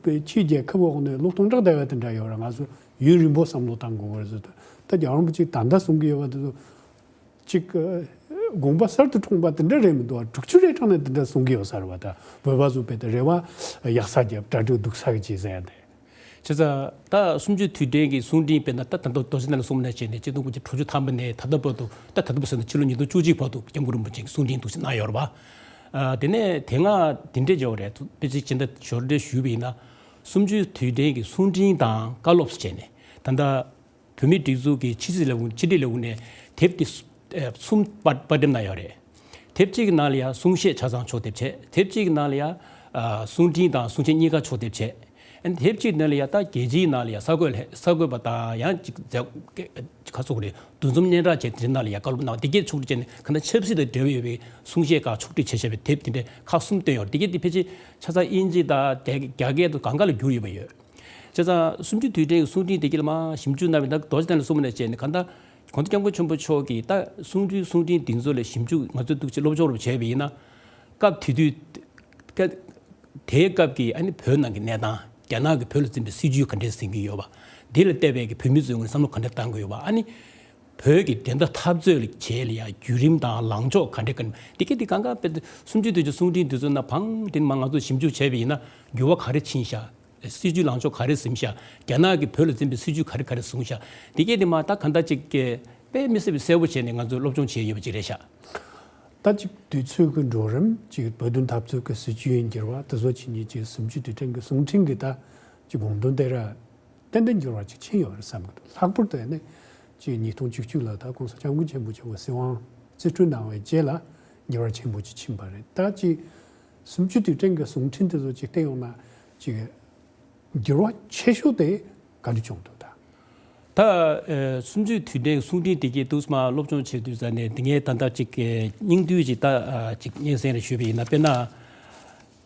ཕྱིའི་རྒྱལ་ཁབ་འོག་ནས་ལོ་སྟོང་ཕྲག་བསྡད་པ་དེ་འདྲ་ཡོད་རེད། ང་ཚོ་ཡུན་རིང་པོ་བསམ་བློ་བཏང་དགོས་པ་རེད་ཟེར། ད་རྒྱལ་བ་རིན་པོ་ཆེས་ད་ལྟ་གསུང་གི་ཡོད་པ་དེ་ཚོ། གཅིག་དགོངས་པ་གསར་དུ་འཁྲུངས་པ་དེ་འདྲ་རེད་མི་འདུག་དྲུག་ཅུ་རེ་གྲངས་ནས་དེ་འདྲ་གསུང་གི་ཡོད་ས་རེད་བ། ད་བོད་པ་ཚོ་དཔེ་ད་རེ་བ་ཡག་ས་རྒྱབ་གྲ་སྒྲིག་སྡུག་ས་གི་བྱེད་ཟེར་ཡ་དེ། བྱས་ཙང་ད་གསུམ་བཅུའི་དུས་དྲན་གྱི་གསུང་འཕྲིན་དཔེར་ན་ད་ད་ལྟ་རྡོ་རྗེ་གདན་ལ་གསུངས་པ་ནང་བཞིན་ནས་ཆིག་སྟོང་དགུ་བརྒྱ་དྲུག་ཅུ་ཐམ་པ་ནས་ད་ལྟ་བར་དུ་ད་ད་ལྟ་བར་ཟེར་ན་ཕྱི་ལོ་ཉིས་སྟོང་བཅུ་གཅིག་བར་དུ་སྐྱབས་མགོན་རིན་པོ་ཆེ་གི་གསུང་འཕྲིན་འདུག་སེ་གནང་ཡོད་རེད་བ། ཨ། དེ་ནས་དེ་སྔ་དེ་འདྲས་འཇོག་རེད། དཔེ་ཆ་ཅི་འདྲ་ཞོར་འདྲ་ཞུས་པ་ཡིན་ན། གསུམ་བཅུའི་དུས་དྲན་གྱི་གསུང་འཕྲིན་དང་བཀའ་སློབ་བྱས་ནས། ད་ལྟ་བོད་མིའི་སྒྲིག་འཛུགས་ཀྱི་ཕྱི་སྲིད་ལས་ཁུངས་ཕྱི་དྲིལ་ལས་ཁུངས་ནས་དེབ་དེ་གསུ- ཨ། གསུམ་པར་པར་འགྲེམས་གནང་ཡོད་རེད། དེབ་གཅིག་གི་ནང་ལ་ཡང་གསུང་བཤད་ཆ་ཚང་ཕྱོགས་བསྡེབས་བྱས། དེབ་གཅིག་གི་ནང་ལ་ཡང་། ཨ། གསུང་འཕྲིན་དང་གསུང་བཤད་གཉིས་ཀ་ཕྱོགས་བསྡེབས་བྱས། ཨ་ནི་དེབ་གཅིག་ནང་ལ་ཡང་ད་རྒྱལ་སྤྱིའི་ནང་ལ་ཡང་གསར་འགོད་ལྷན- གསར་འགོད་པ་དང་ཡང་ཅིག་མཛད་ཁ་སོགས་རེད། འདུ་འཛོམས་སྙན་གྲགས་བྱས་དེ་ནང་ལ་ཡང་བཀའ་སློབ་གནང་བ་དེ་གས་ཕྱོགས་སྒྲིག་བྱས་ནས། གང་ལྟར་ཆབ་སྲིད་དང་འབྲེལ་བ་ཡོད་པའི་གསུང་བཤད་ཁག་ཕྱོགས་སྒྲིག་བྱས་བྱས་པའི་དེབ་དེ་འདྲའི་ཁག་གསུམ་བཏོན་ཡོད་རེད། དེ་གས་དེ་ཕལ་ཆེར་ཆ་ཚང་དབྱིན་ཇི་དང་རྒྱ- རྒྱ་སྐད་དུ་གང་ག་ལ་བསྒྱུར་ཡོད་པ་ཡོད། བྱས་ཙང་གསུམ་བཅུའི་དུས་དྲན་གྱི་གསུང་འཕྲིན་དེ་གས་ལ་མར་ཞིབ་འཇུག་གནང་བའི་ནང་རྡོ་རྗེ་གདན་ལ་གསུངས་པ་ནང་བཞིན་གང་ལྟར་གོང་ས་སྐྱབས་མགོན་ཆེན་པོ་མཆོག་གིས་ད་གསུང་འཕྲིན་གསུང་འཕྲིན་འདི་ཚོ་ལ་ཞིབ་འཇུག་ང་ཚོས་འདུག་ཅིག་སློབ་སྦྱོང་རུ་བྱས་པ་ཡིན་ན། སྐབས་དེ་དུས་ཀ- དེའི་སྐབས་ཀྱི་ཨ་ནི་བོད་ནང་གི་གནས་སྟངས། རྒྱ་ནག་གིས་བོད་ལ་འཛིན་པའི་སྲིད་བྱུས་ག་འདྲས་འཛིན་གྱི་ཡོད་པ། འདི་ལ་བལྟས་པའི་གི་བོད་མི་ཚོའི་ངོས་ནས་བསམ་བློ་ག་འདྲས་བཏང་གི་ཡོད་པ། ཨ་ནི་བོད་ཀྱི་བདེན་མཐའ་འཐབ་རྩོད་ལ་བྱེད་ལ་ཡང་བརྒྱུད་རིམ་དང་ལངས་ཕྱོགས་ག་འདྲས་ག་འདྲས། འདི་གས་འདི་གང་ག་དཔེ་གསུམ་བཅུའི་དུས་ཀྱི་གསུང་འཕྲིན་འདི་ཚོ་ནང་བང་དེ་མར་ང་ཚོས་ཞིབ་འཇུག་བྱས་པ་ཡིན་ན། འགྱུར་བ་ག་རེ་ཕྱིན་ཤག་སྲིད་བྱུས་ལངས་ཕྱོགས་ག་རེ་ཟིན་ཤག་རྒྱ་ནག་གིས་བོད་ལ་འཛིན་པའི་སྲིད་བྱུས་ག་རེ་ག་རེ་བཟུང་ཤག་འདི་གས་འདི་མར་ད་གང་ལྟར་ཅིག་དཔེ་མི་སྲིད་པའི་གསལ་པོ་བྱས་ནས་ང་ཚོས་སློབ་སྦྱོང་བྱས་ཡོད་པ་ཅིག་རེད་ཤག་ད་ཅིག་དུས་ཚོད་ཀྱི་འགྲོ་རིམ། ཅིག་བོད་དོན་འཐབ་རྩོད་ཀྱི་སྲིད་བྱུས་འགྱུར་བ་དེ་ཚོ་བྱས་ནས། ཅིག་གསུམ་བཅུའི་དུས་དྲན་གྱི་གསུང་འཕྲིན་གྱི་ད་ཅིག་དགོངས་དོན་དེ་ར་ཏན་ཏན་འགྱུར་བ་ཅིག་ཕྱིན་ཡོད་རེད་བསམ་གྱི་འདུག་ལྷག་པར་དུ་ནི་ཅིག་ཉིས་སྟོང་བཅུ་གཅིག་ལོ་ད་གོང་ས་སྐྱབས་མགོན་ཆེན་པོ་མཆོག་གིས་སྲིད་དབང་རྩིས་སྤྲོད་གནང་བའི་རྗེས་ལ་འགྱུར་བ་ཆེན་པོ་ཅིག་ཕྱིན་པ་རེད། ད་ཅིག་གསུམ་བཅུའི་དུས་དྲན་གྱི་གསུང་འཕྲིན་དེ་ཚོ་ཅིག་བལྟས་ཡོང་ན། ཅིག་འགྱུར་བ་ཆེ་ཤོས་དེ་ག་འདྲ་བྱུང་འདུག་ད། ད་ཨ་གསུམ་བཅུའི་དུས་དྲན་གྱི་གསུང་འཕྲིན་དེ་གས་འདུག་སེ་མར་སློབ་སྦྱོང་བྱེད་དུས་ཙ་ནས། དེ་ངས་ད་ལྟ་ཅིག་གི་སྙིང་བསྡུས་ཅིག་ད་ཨ་ཅིག་སྙན་སེང་རེ་ཞུས་པ་ཡིན་ན། དཔེར་ན།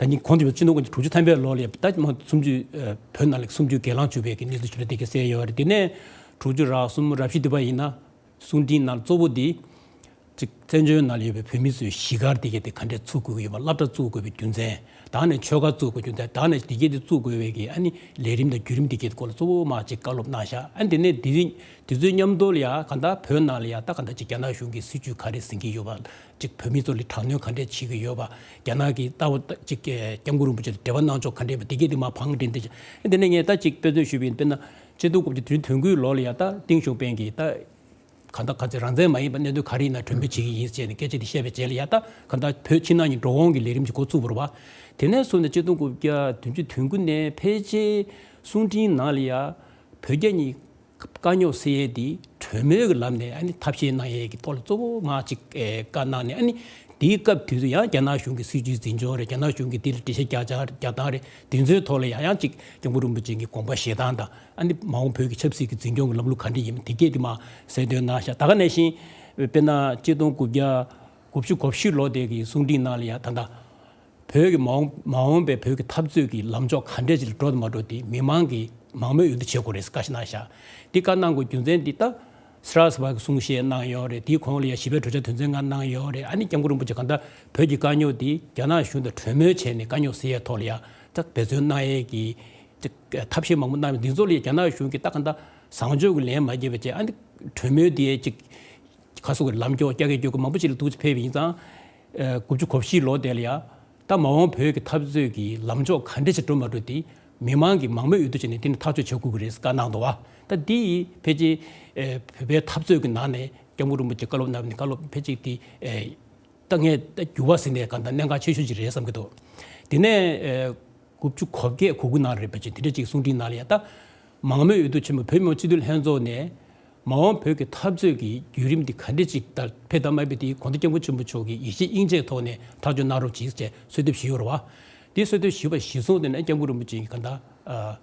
ད་ནི་གོང་དུ་ཕྱི་ལོ་ཉིས་སྟོང་དྲུག་ཅུ་ཐམ་པའི་ལོ་ལ་ཡ་ད་མར་གསུམ་བཅུ་ཨ་བོད་ནང་ལ་གསུམ་བཅུ་སྒེར་ལངས་བྱུང་བའི་གི་གནས་ཚུལ་ཞིག་ལ་དེ་གས་གསལ་ཡོད་རེད། དེ་ནས་དྲུག་ཅུ་རེ་གསུམ་རེ་བཞི་དེ་བ་ཡིན་ན། གསུང་འཕྲིན་ནང་གཙོ་བོ་དེ་ཅིག་བཙན་བྱོལ་ནང་ལ་ཡོད་པའི་བོད་མི་ཚོའི་གཞིས་སྒར་དེ་གས་དེ་ག་འདྲས་བཙུགས་དགོས་ཀྱི་ཡོད་པ། སློབ་གྲྭ་བཙུགས་དགོས་པའི་རྒྱུ་མཚན། ད་ནས་ཆོལ་ཁ་བཙུགས་དགོས་རྒྱུ་མཚན། ད་ནས་དེ་གས་དེ་བཙུགས་དགོས་པའི་གི་ཨ་ནི་ལས་རིམ་དང་བརྒྱུད་རིམ་དེ་གས་དེ་སྐོར་ལ་གཙོ་བོ་མར་ཅིག་བཀའ་སློབ་གནང་ཤག་ཨ་ནི་དེ་ནས་དེ་དུས་དེ་ཚོའི་མཉམ་དུ་ལ་ཡ་གང་ལྟར་བོད་ནང་ལ་ཡ་ད་གང་ལྟར་ཅིག་རྒྱ་ནག་གཞུང་གིས་སྲིད་བྱུས་ག་རེ་འཛིན་གྱི་ཡོད་པ། ཅིག་བོད་མི་ཚོ་ལ་དྲག་གནོན་ག་འདྲས་བྱེད་ཀྱི་ཡོད་པ། རྒྱ་ནག་གིས་ལྟ་བ་ཅིག་སྐྱབས་མགོན་རིན་པོ་ཆེ་ལ་འབྲེལ་བ་གནང་ཕྱོགས་ག་འདྲས་པ། དེ་གས་དེ་མར་བང་བསྒྲིགས་ཏེ། ཨ་དེ་ནས་ངས་ད་ཅིག་དཔེ་མཚོན་ཞུས་པ་ཡིན་ན། དཔེར་ན་ཆིག་སྟོང་དགུ་བརྒྱ་དོན་དོན་དགུའི་ལོ་ལ་ཡ་ད་ཏིང་ཞའོ་ཕིང་གིས་ད་གང་ལྟར་ག་ཚོད་རང་བཙན་མ་ཡིན་པ་གནས་དོན་ག་རེ་ཡིན་ན་གྲོས་མོལ་བྱེད་ཀྱི་ཡིན་ཟེར་ནས་སྐད་ཆ་དེ་བཤད་པའི་རྗེས་ལ་ཡ། ད་གང་ལྟར་བོད་ཕྱི་ནང་གཉིས་འགྲོ་འོང་གི་ལས་རིམ་ཞིག་འགོ་བཙུགས་པ་རེད་པ། དེ་ནས་བཟུང་ནས་ཆིག་སྟོང་དགུ་བརྒྱ་བདུན་ཅུ་དོན་དགུ་ནས་ཕལ་ཆེར་གསུང་འཕྲིན་ནང་ལ་ཡ་བོད་རྒྱ་གཉིས་དཀའ་རྙོག་སེལ་ཡས་དེ་གྲོས་མོལ་གྱི་ལམ་ནས་ཨ་ནི་ཐབས་ཤེས་གནང་ཡས་ཀྱི་ཐོག་ལ་གཙོ་བོ་མར་ཅིག་ཨེ་བཀའ་གནང་ནས། ཨ་ནི་དེའི་སྐབས་དུས་སུ་ཡང་རྒྱ་ནག་གཞུང་གི་སྲིད་བྱུས་འཛིན་སྐྱོང་རེད། རྒྱ་ནག་གཞུང་གིས་དེ་ལ་འགྲེལ་བཤད་རྒྱག་འཆར་རྒྱག་སྟངས་རེད། དེ་ཚོའི་ཐོག་ལ་ཡང་ཡང་ཅིག་སྐྱབས་མགོན་རིན་པོ་ཆེ་གི་དགོངས་པ་བཞེས་སྟངས་དང་། ཨ་ནི་མ་འོངས་བོད་ཀྱི་ཆབ་སྲིད་ཀྱི་འཛིན་སྐྱོང་གི་ལམ་ལུགས་ག་འདྲ་ཡིན་མིན་དེ་གས་དེ་མར་གསལ་སྟོན་གནང་ཤག་ད་ག་ནང་བཞིན་དཔེར་ན་ཆིག་སྟོང་དགུ་བརྒྱ་དགུ་བཅུ་གོ་བཞི་ལོ་དེ་གི་གསུང་འཕྲིན་ནང་ལ་ཡང་ད་ལྟ་བོད་ཀྱི་མ་འོངས་མ་འོངས་པའི་བོད་ཀྱི་འཐབ་རྩོད་ཀྱི་ལམ་ཕྱོགས་ག་འདྲས་ཅིག་ལ་འགྲོ་དང་མ་འགྲོ་དེ་མི་མང་གིས་མང་མོས་འོས་བསྡུ་བྱེད་དགོས་རེད་ཟེར་བཀའ་ཤག་གནང་ཤག་དེ་བཀའ་གནང་དགོས་རྒྱུ་མཚན་དེ་ད་སི་རཱ་ཟ་བྷ་གི་གསུང་བཤད་གནང་ཡོད་རེད། དེའི་གོང་ལ་ཡ་ཞི་བའི་གྲོས་འཆར་དོན་ཚན་ལྔ་གནང་ཡོད་རེད། ཨ་ནི་སྐྱབས་མགོན་རིན་པོ་ཆེ་གང་ལྟར་བོད་ཀྱི་དཀའ་རྙོག་དེ་རྒྱ་ནག་གཞུང་དང་གྲོས་མོལ་བྱས་ནས་དཀའ་རྙོག་སེལ་ཡས་ཐོག་ལ་ཡ་ད་འབད་བརྩོན་གནང་ཡས་ཀྱི་ཅིག་ཐབས་ཤེས་མང་པོ་གནང་བའི་འདི་ཚོ་ལ་ཡ་རྒྱ་ནག་གཞུང་གིས་ད་གང་ལྟར་བཟང་ཕྱོགས་ཀྱི་ལན་མ་བརྒྱབ་པ་བྱས། ཨ་ནི་གྲོས་མོལ་དེ་ཅིག་ཁ་སོ་གི་ལམ་ཁྱོག་རྒྱག་གི་རྒྱུག་གི་མང་པོ་ཞིག་ལ་འདུག་ཕེབས་པ་ཡིན་ཙང་། ཨ་དགུ་བཅུ་གོ་བཞི་ལོ་དེ་ལ་ཡ་ད་མ་འོངས་བོད་ཀྱི་འཐབ་རྩོད་ཀྱི་ལམ་ཕྱོགས་ག་འདྲ་ཞིག་འགྲོ་མ་འགྲོ་དེ་མི་མང་གིས་མང་མོས་འོས་བསྡུ་བྱས་ནས་དེ་ནི་ཐག་གཅོད་བྱེད་དགོས་ཀྱི་རེད་ཟེར་བཀའ་གནང་འདུག་བ། ད་འདི་ཡིས་ཕལ་ཆེར་ཨེ་བོད་པའི་འཐབ་རྩོད་ཀྱི་ནང་ནས་སྐྱབས་མགོན་རིན་པོ་ཆེ་བཀའ་སློབ་གནང་བའི་བཀའ་སློབ་ཕལ་ཆེར་དེ་ཨེ་ད་ངས་ད་འགྱུར་བ་ཟེར་ནས་གང་ལྟར་གནད་འགག་ཆེ་ཤོས་ཅིག་རེད་བསམ་གྱི་འདུག་དེ་ནས་ཨེ་དགུ་བཅུ་གོ་བརྒྱད་གོ་དགུ་ནང་རེད་པ། ཅིག་དེ་འདྲ་ཅིག་གསུང་འཕྲིན་ནང་ལ་ཡ་ད་མང་མོས་འོས་བསྡུ་ཆེན་མོ་བོད་མི་མང་སྤྱི་འཐུས་ལྷན་ཚོགས་ནས་མ་འོངས་བོད་ཀྱི་འཐབ་རྩོད་ཀྱི་བརྒྱུད་རིམ་འདི་ག་འདྲ་ཅིག་ལྟར་ཕེབས་དང་མ་ཕེབས་དེ་གོང་ས་སྐྱབས་མགོན་ཆེན་པོ་མཆོག་གིས་ཡིད་ཆེས་དབྱིངས་ཆེས་ཐོག་ནས་ཐག་གཅོད་གནང་རོགས་གྱིས་ཅེས་གསོལ་འདེབས་ཞུས་ཡོད་རེད་བ། དེ་གསོལ་འདེབས་ཞུས་པ་གཞིར་བཟུང་དེ་ནས་སྐྱབས་མགོན་རིན་པོ་ཆེ་གིས་གང་ལྟར་ཨ་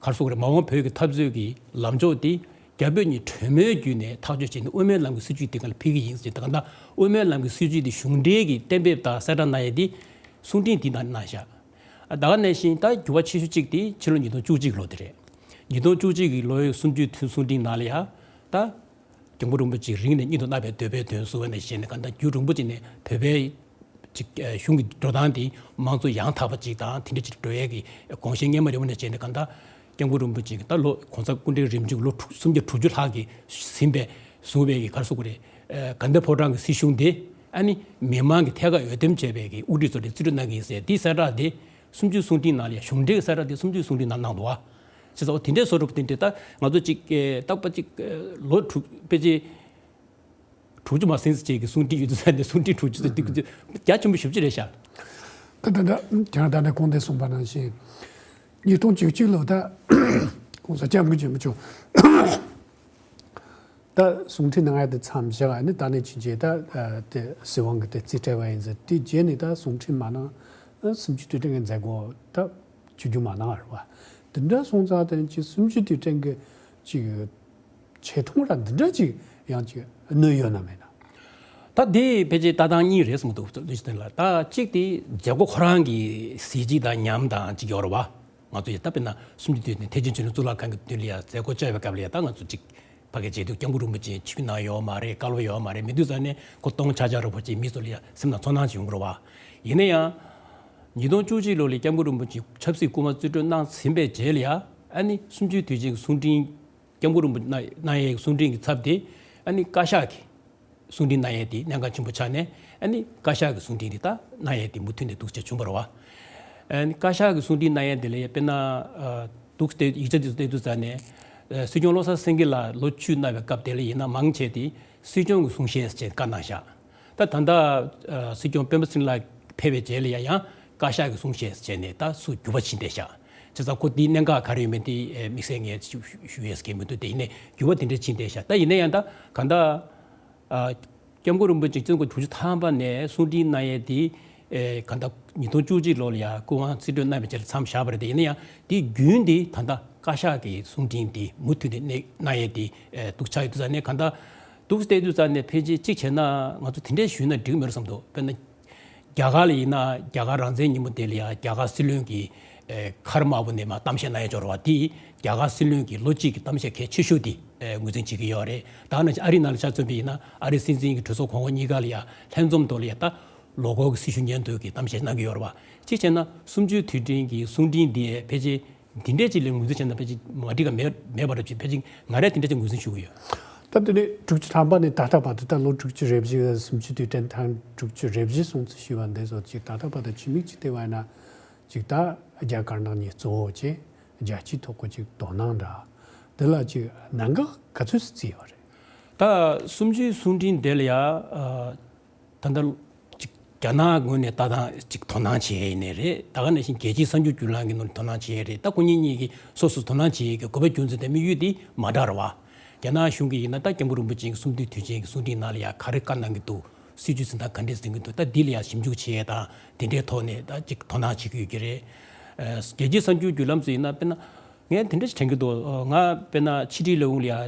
ག་རེ་ཟེར་དགོས་རེད། མ་འོངས་བོད་ཀྱི་འཐབ་རྩོད་ཀྱི་ལམ་ཕྱོགས་དེ་རྒྱ་བོད་གཉིས་གྲོས་མོལ་བརྒྱུད་ནས་ཐག་གཅོད་བྱས་ནས་དབུ་མའི་ལམ་གྱི་སྲིད་བྱུས་དེ་སྒང་ལ་ཕུལ་གྱི་ཡིན་ཟེར། ད་གང་ལྟར་དབུ་མའི་ལམ་གྱི་སྲིད་བྱུས་དེ་གཞུང་འབྲེལ་གྱིས་གཏན་འབེབས་དང་གསལ་བསྒྲགས་གནང་ཡས་དེ་གསུང་འཕྲིན་དེ་ནང་གནང་བཞག་ད་ག་ནང་བཞིན་ད་འགྱུར་བ་ཆེ་ཤོས་གཅིག་དེ་ཕྱི་ལོ་ཉིས་སྟོང་བཅུ་གཅིག་ལོ་དེ་རེད། ཉིས་སྟོང་བཅུ་གཅིག་གི་ལོའི་གསུམ་བཅུའི་དུས་གསུང་འཕྲིན་ནང་ལ་ཡ་ད་སྐྱབས་མགོན་རིན་པོ་ཆེ་རིང་ནས་སྙིང་དུ་བརྣག་པའི་འདོད་པའི་དོན་གསུངས་པ་ནང་བཞིན་གང་ལྟར་རྒྱུན་རིང་པོ་ཅིག་ནས་བོད་པའི་ཅིག་གཞུང་གི་འགྲོ་སྟངས་དེ་དམངས་གཙོ་ཡང་དག་པ་ཅིག་དང་དེ་འདྲ་ཅིག་འགྲོ་ཡས་ཀྱི་དགོངས་བཞེས་སྔོན་མ་རིང་པོ་ནས་བྱས་ནས་གང་ལྟར་སྐྱབས་མགོན་རིན་པོ་ཆེ་གིས་ད་ལོ་གོང་ས་སྐུ་ཕྲེང་རིམ་བྱོན་ལོ་དྲུག་སུམ་བརྒྱ་དྲུག་ཅུ་ལྷག་གིས་ཟིན་པའི་བཟུང་བའི་གི་ག་རེ་ཟེར་དགོས་རེད། ཨ་དགའ་ལྡན་ཕོ་བྲང་གི་སྲིད་གཞུང་དེ་ཨ་ནི་མི་མང་གི་ཐད་ཀར་འོས་འདེམས་བྱས་པའི་གི་དབུ་ཁྲིད་ཚོ་ལ་རྩིས་སྤྲོད་གནང་གི་ཡིན་ཟེར། དེའི་གསལ་བསྒྲགས་དེ་གསུམ་བཅུའི་གསུང་འཕྲིན་ནང་ལ་ཡང་གཞུང་འབྲེལ་གྱི་གསལ་བསྒྲགས་དེ་གསུམ་བཅུའི་གསུང་འཕྲིན་ནང་གནང་འདུག་བ། བྱས་ཙང་འོ་དེ་འདྲའི་བཟོ་འདྲ་པོ་དེ་འདྲ་ད་ང་ཚོ་ཅིག་ཨེ་རྟག་པར་ཅིག་ཨེ་ལོ་དྲུག་ཕལ་ཆེར་ དྲུག་ཅུ་མ་ཟིན་ཙམ་ཅིག་གི་གསུང་འཕྲིན་ཡོད་དུས་ཙང་ནས་གསུང་འཕྲིན་དྲུག་ཅུ་ཙམ་འདི་རྒྱ་ཆེན་པོ་ཞེ་པོ་ཅིག་རེད་ཤག་ད་ད་ད་ཁྱེད་རང་ད་ནས་གོང་དུ་གསུངས་པ་ནང་བཞིན། ཉིས་སྟོང་བཅུ་གཅིག་ལོ་ད་༸གོང་ས་༸སྐྱབས་མགོན་ཆེན་པོ་མཆོག་ད་གསུང་འཕྲིན་གནང་ཡ་དེ་མཚམས་བཞག་ཨ་ནི་ད་ནས་ཕྱིན་ཆད་ད་དེ་སྲིད་དབང་གི་དེ་རྩིས་སྤྲད་པ་ཡིན་ཟེར། དེ་རྗེས་ནས་ད་གསུང་འཕྲིན་མ་གནང་། སུམ་ཅུ་དུས་དྲན་གྱི་མཛད་སྒོ་ད་ཆུང་ཆུང་མ་གནང་རེད་བ། དེ་འདྲ་སོང་ཙང་དེ་ཅི་སུམ་ཅུ་དུས་དྲན་གྱི་ཅིག་ཆེ་མཐོང་ར་འདི་འདྲ་ཅིག་ཡང་ཅིག་གནོད་ཡོད་ན་མེད་ན། ད་དེ་ཕལ་ཆེར་ལྟ་སྟངས་གཉིས་རེད་གསུངས་འདུག་ལོ་ཅི་དེ་ལ་ད་གཅིག་དེ་མཛད་སྒོ་ཁོ་རང་གི་གཟི་བརྗིད་དང་ཉམས་དང་ཅིག་ཡོད་རེད་བ། ང་ཚོ་ཡི་ད་དཔེར་ན་སུམ་ཅུ་དུས་དྲན་ཐེག་ཆེན་ཆོས་ལུགས་གཙུག་ལག་ཁང་གི་མདུན་ལ་ཡ་མཛད་སྒོ་བཅར་བའི་སྐབས་ལ་ཡ་ད་ང་ཚོ་ཅིག་ཕ་གི་བྱེད་དུས་སྐྱབས་མགོན་རིན་པོ་ཆེ་ཆིབས་ནང་ཡོད་མ་རེད། བཀའ་སློབ་ཡོད་མ་རེད། མི་འདུག་ཙང་ནས་ཁོ་སྟོང་ཆ་ཆ་རུ་པོ་ཅིག་མི་ཚོ་ལ་ཡ་སེམས་ནང་ཚོར་སྣང་ཅིག་ཡོང་གི་རེད་བ། ཡིན་ན་ཡང་། ཉིས་སྟོང་བཅུ་གཅིག་ལོ་ལ་སྐྱབས་མགོན་རིན་པོ་ཆེ་ཆབ་སྲིད་སྐུ་དམར་རྩིས་སྤྲོད་གནང་ཟིན་པའི་རྗེས་ལ་ཡ་ཨ་ནི་སུམ་ཅུའི་དུས་ཆེན་གྱི་གསུང་འཕྲིན། སྐྱབས་མགོན་རིན་པོ་ཆེ་གནང་ཡའི་གསུང་འཕྲིན་གྱི་ཚབ་དེ་ཨ་ནི་བཀའ་ཤག་གི་གསུང་འཕྲིན་གནང་ཡས་དེ་གནད་འགག་ཆེན་པོ་ཆགས་ནས་ཨ་ནི་བཀའ་ཤག་གི་གསུང་འཕྲིན་དེ་ད་གནང་ཡས་དེ་མུ་མཐུད་ནས་འདུག་སེ་བྱུང་བ་རེད་བ། ཨ་ནི་བཀའ་ཤག་གི་གསུང་འཕྲིན་གནང་ཡས་དེ་ལ་ཡ་དཔེར་ན་ཨ་འདུག་སེ་ཡིག་ཆ་དེ་ཚོ་བལྟས་དུས་ཙང་ནས་ཨ་སྲིད་སྐྱོང་བློ་བཟང་སེང་གེ་ལགས་ལོ་བཅུ་གནང་བའི་སྐབས་དེ་ལ་ཡིན་ན་མང་ཆེ་དེ་སྲིད་སྐྱོང་གི་གསུང་བཤད་ཅེས་བཀའ་གནང་བཞག་ད་ད་ལྟ་ཨ་སྲིད་སྐྱོང་སྤེན་པ་ཚེ་རིང་ལགས་ཕེབས་པའི་རྗེས་ལ་ཡ་ཡང་བཀའ་ཤག་གི་གསུང་བཤད་བྱས་ནས་ད་སུ་འགྱུར་བ་ཕྱིན་བསྡད་ཤག་བྱས་ཙང་ཁོ་འདིའི་གནད་འགག་ག་རེ་ཡོད་མེད་དེ་ཨེ་དམིགས་བསལ་ངས་ཞུ་ཞུ་ཡས་ཀྱི་མི་འདུག་དེ་ཡིན་ནའི་འགྱུར་བ་དེ་འདྲ་ཕྱིན་བསྡད་ཤག་ད་ཡིན་ན་ཡང་ད་གང་ལྟར་ཨ་སྐྱབས་མགོན་རིན་པོ་ཆེ་སྤྱི་ཚོགས་དྲུག་ཅུ་ཐམ་པ་ནས་གསུང་འཕྲིན་གནང་ཡས་དེ་ཨེ་གང་ལྟར་ཉིས་སྟོང་བཅུ་གཅིག་ལོ་ལ་ཡ་སྐུ་དབང་རྩིས་སྤྲོད་གནང་བའི་རྗེས་ལ་མཚམས་བཞག་པ་རེད། དེ་ཡིན་ན་ཡང་དེའི་རྒྱུན་དེ་ད་ལྟ་བཀའ་ཤག་གི་གསུང་འཕྲིན་དེ་མུ་མཐུད་ནས་གནང་ཡས་དེ་ཨེ་འདུག་ཆགས་ཡོད་དུས་ཙང་ནས་གང་ལྟར་འདུག་བལྟས་དུས་ཙང་ནས་ཕལ་ཆེར་གཅིག་བྱས་ན་ང་ཚོ་དེ་འདྲས་ཞུས་ན་འགྲིག་མེད་རེད་བསམ་འདུག་དཔེར་ན། རྒྱ་གར་ལ་ཡིན་ན་རྒྱ་གར་རང་བཙན་ཉིན་མོ་དེ་ལ་ཡང་རྒྱ་གར་སྲིད་བློན་གྱིས་ཨེ་མཁར་དམར་པོ་ནས་མར་གཏམ་བཤད་གནང་ཡ་འབྱོར་བ་དེ་རྒྱ་གར་སྲིད་བློན་གྱི་ལོ་གཅིག་གི་གཏམ་བཤད་གལ་ཆེ་ཤོས་དེ་ཨེ་ངོས་འཛིན་བྱེད་ཀྱི་ཡོད་རེད། ད་ནང་བཞིན་ཨ་རིའི་ནང་ལ་ཆ་མཚོན་པ་ཡིན་ན་ཨ་རིའི་སྲིད་འཛིན་གྱི་གྲོས་ཚོགས་གོང་འོག་གཉིས་ཀ་ལ་ཡང་ལྷན་འཛོམས་ཐོག་ལ་ཡང་ད་ལོ་འཁོར་གྱི་སྲི་ཞུ་སྙན་ཐོ་གི་གཏམ་བཤད་གནང་གི་ཡོད་རེད་བ། གཅིག་བྱས་ན་གསུམ་བཅུའི་དུས་དྲན་གྱི་གསུང་འཕྲིན་འདི་ཕལ་ཆེར་འདི་འདྲས་ཅིག་ལ་ངོས་འཛིན་བྱས་ན་ཕལ་ཆེར་མ་འགྲིག་ག་མེད་མེད་པ་འདྲ་ཅིག་ཕལ་ཆེར་ང་རས་དེ་འདྲས་ཅིག་ངོས་འཛིན་ཞུ་གི་ཡོད། ད་དེ་ནས་དྲུག་ཅུ་ཐམ་པ་ནས་ད་ལྟ་བར་དུ་ད་ལོ་དྲུག་ཅུ་རེ་བཞི་སུམ་ཅུ་དུས་དྲན་ཐེངས་དྲུག་ཅུ་རེ་བཞི་སོང་ཚུལ་ཞུས་པ་འདི་ཚོ་ཅིག་ད་ལྟ་བར་དུ་ཕྱི་མིག་ཅིག་བལྟས་པ་ཡིན་ན་ཅིག་ད་རྒྱ་དཀར་ནག་གཉིས་གཙོ་བོ་བྱས་རྒྱལ་སྤྱིའི་ཐོག་གི་ཅིག་དོ་སྣང་འདྲ་འདི་ལ་ཅིག་གནད་འགག་ག་ཚོད་ཙམ་བརྩིས་ཡོད་རེད། ད་གསུམ་བཅུའི་གསུང་འཕྲིན་དེ་ལ་ཡ་ཨ། ད་ལྟ་ཅིག་རྒྱ་ནག་ངོས་ནས་ལྟ་སྟངས་ཅིག་དོ་སྣང་བྱེད་ཡས་ཡིན་ནའི་རེད། ད་ག་ནང་བཞིན་རྒྱལ་སྤྱིའི་གསར་འགྱུར་བརྒྱུད་ལམ་གྱི་ནང་དོ་སྣང་བྱེད་ཡས་རེད། ད་ཁོ་གཉིས་གཉིས་ཀྱིས་སོ་སོ་དོ་སྣང་བྱེད་ཡས་ཀྱི་དགོས་པ་རྒྱུ་མཚན་དང་དམིགས་ཡུལ་དེ་མ་འདྲ་རེད་བ། རྒྱ་ནག་གཞུང་གིས་ཡིན་ན་ད་སྐྱབས་མགོན་རིན་པོ་ཆེ་གི་གསུང་འཕྲིན་དུས་ཆེན་གྱི་གསུང་འཕྲིན་ནང་ལ་ཡ་ག་རེ་བཀའ་གནང་གི་འདུག་སྲིད་བྱུས་འཛིན་སྟངས་ག་འདྲས་འཛིན་གི་འདུག་ད་འདི་ལ་ཡ་ཞིབ་འཇུག་བྱེད་ཡས་དང་དེ་འདྲའི་ཐོག་ནས་ད་ཅིག་དོ་སྣང་བྱེད་ཀྱི་ཡོད་ཀྱི་རེད། ཨ་རྒྱལ་སྤྱིའི་གསར་འགྱུར་བརྒྱུད་ལམ་ཚོ་ཡིན་ན་དཔེར་ན། ངས་དེ་འདྲ་ཞིག་དྲན་གྱི་འདུག་ང་དཔེར་ན་ཕྱི་དྲིལ་ལས་ཁུངས་ལ་ཡ་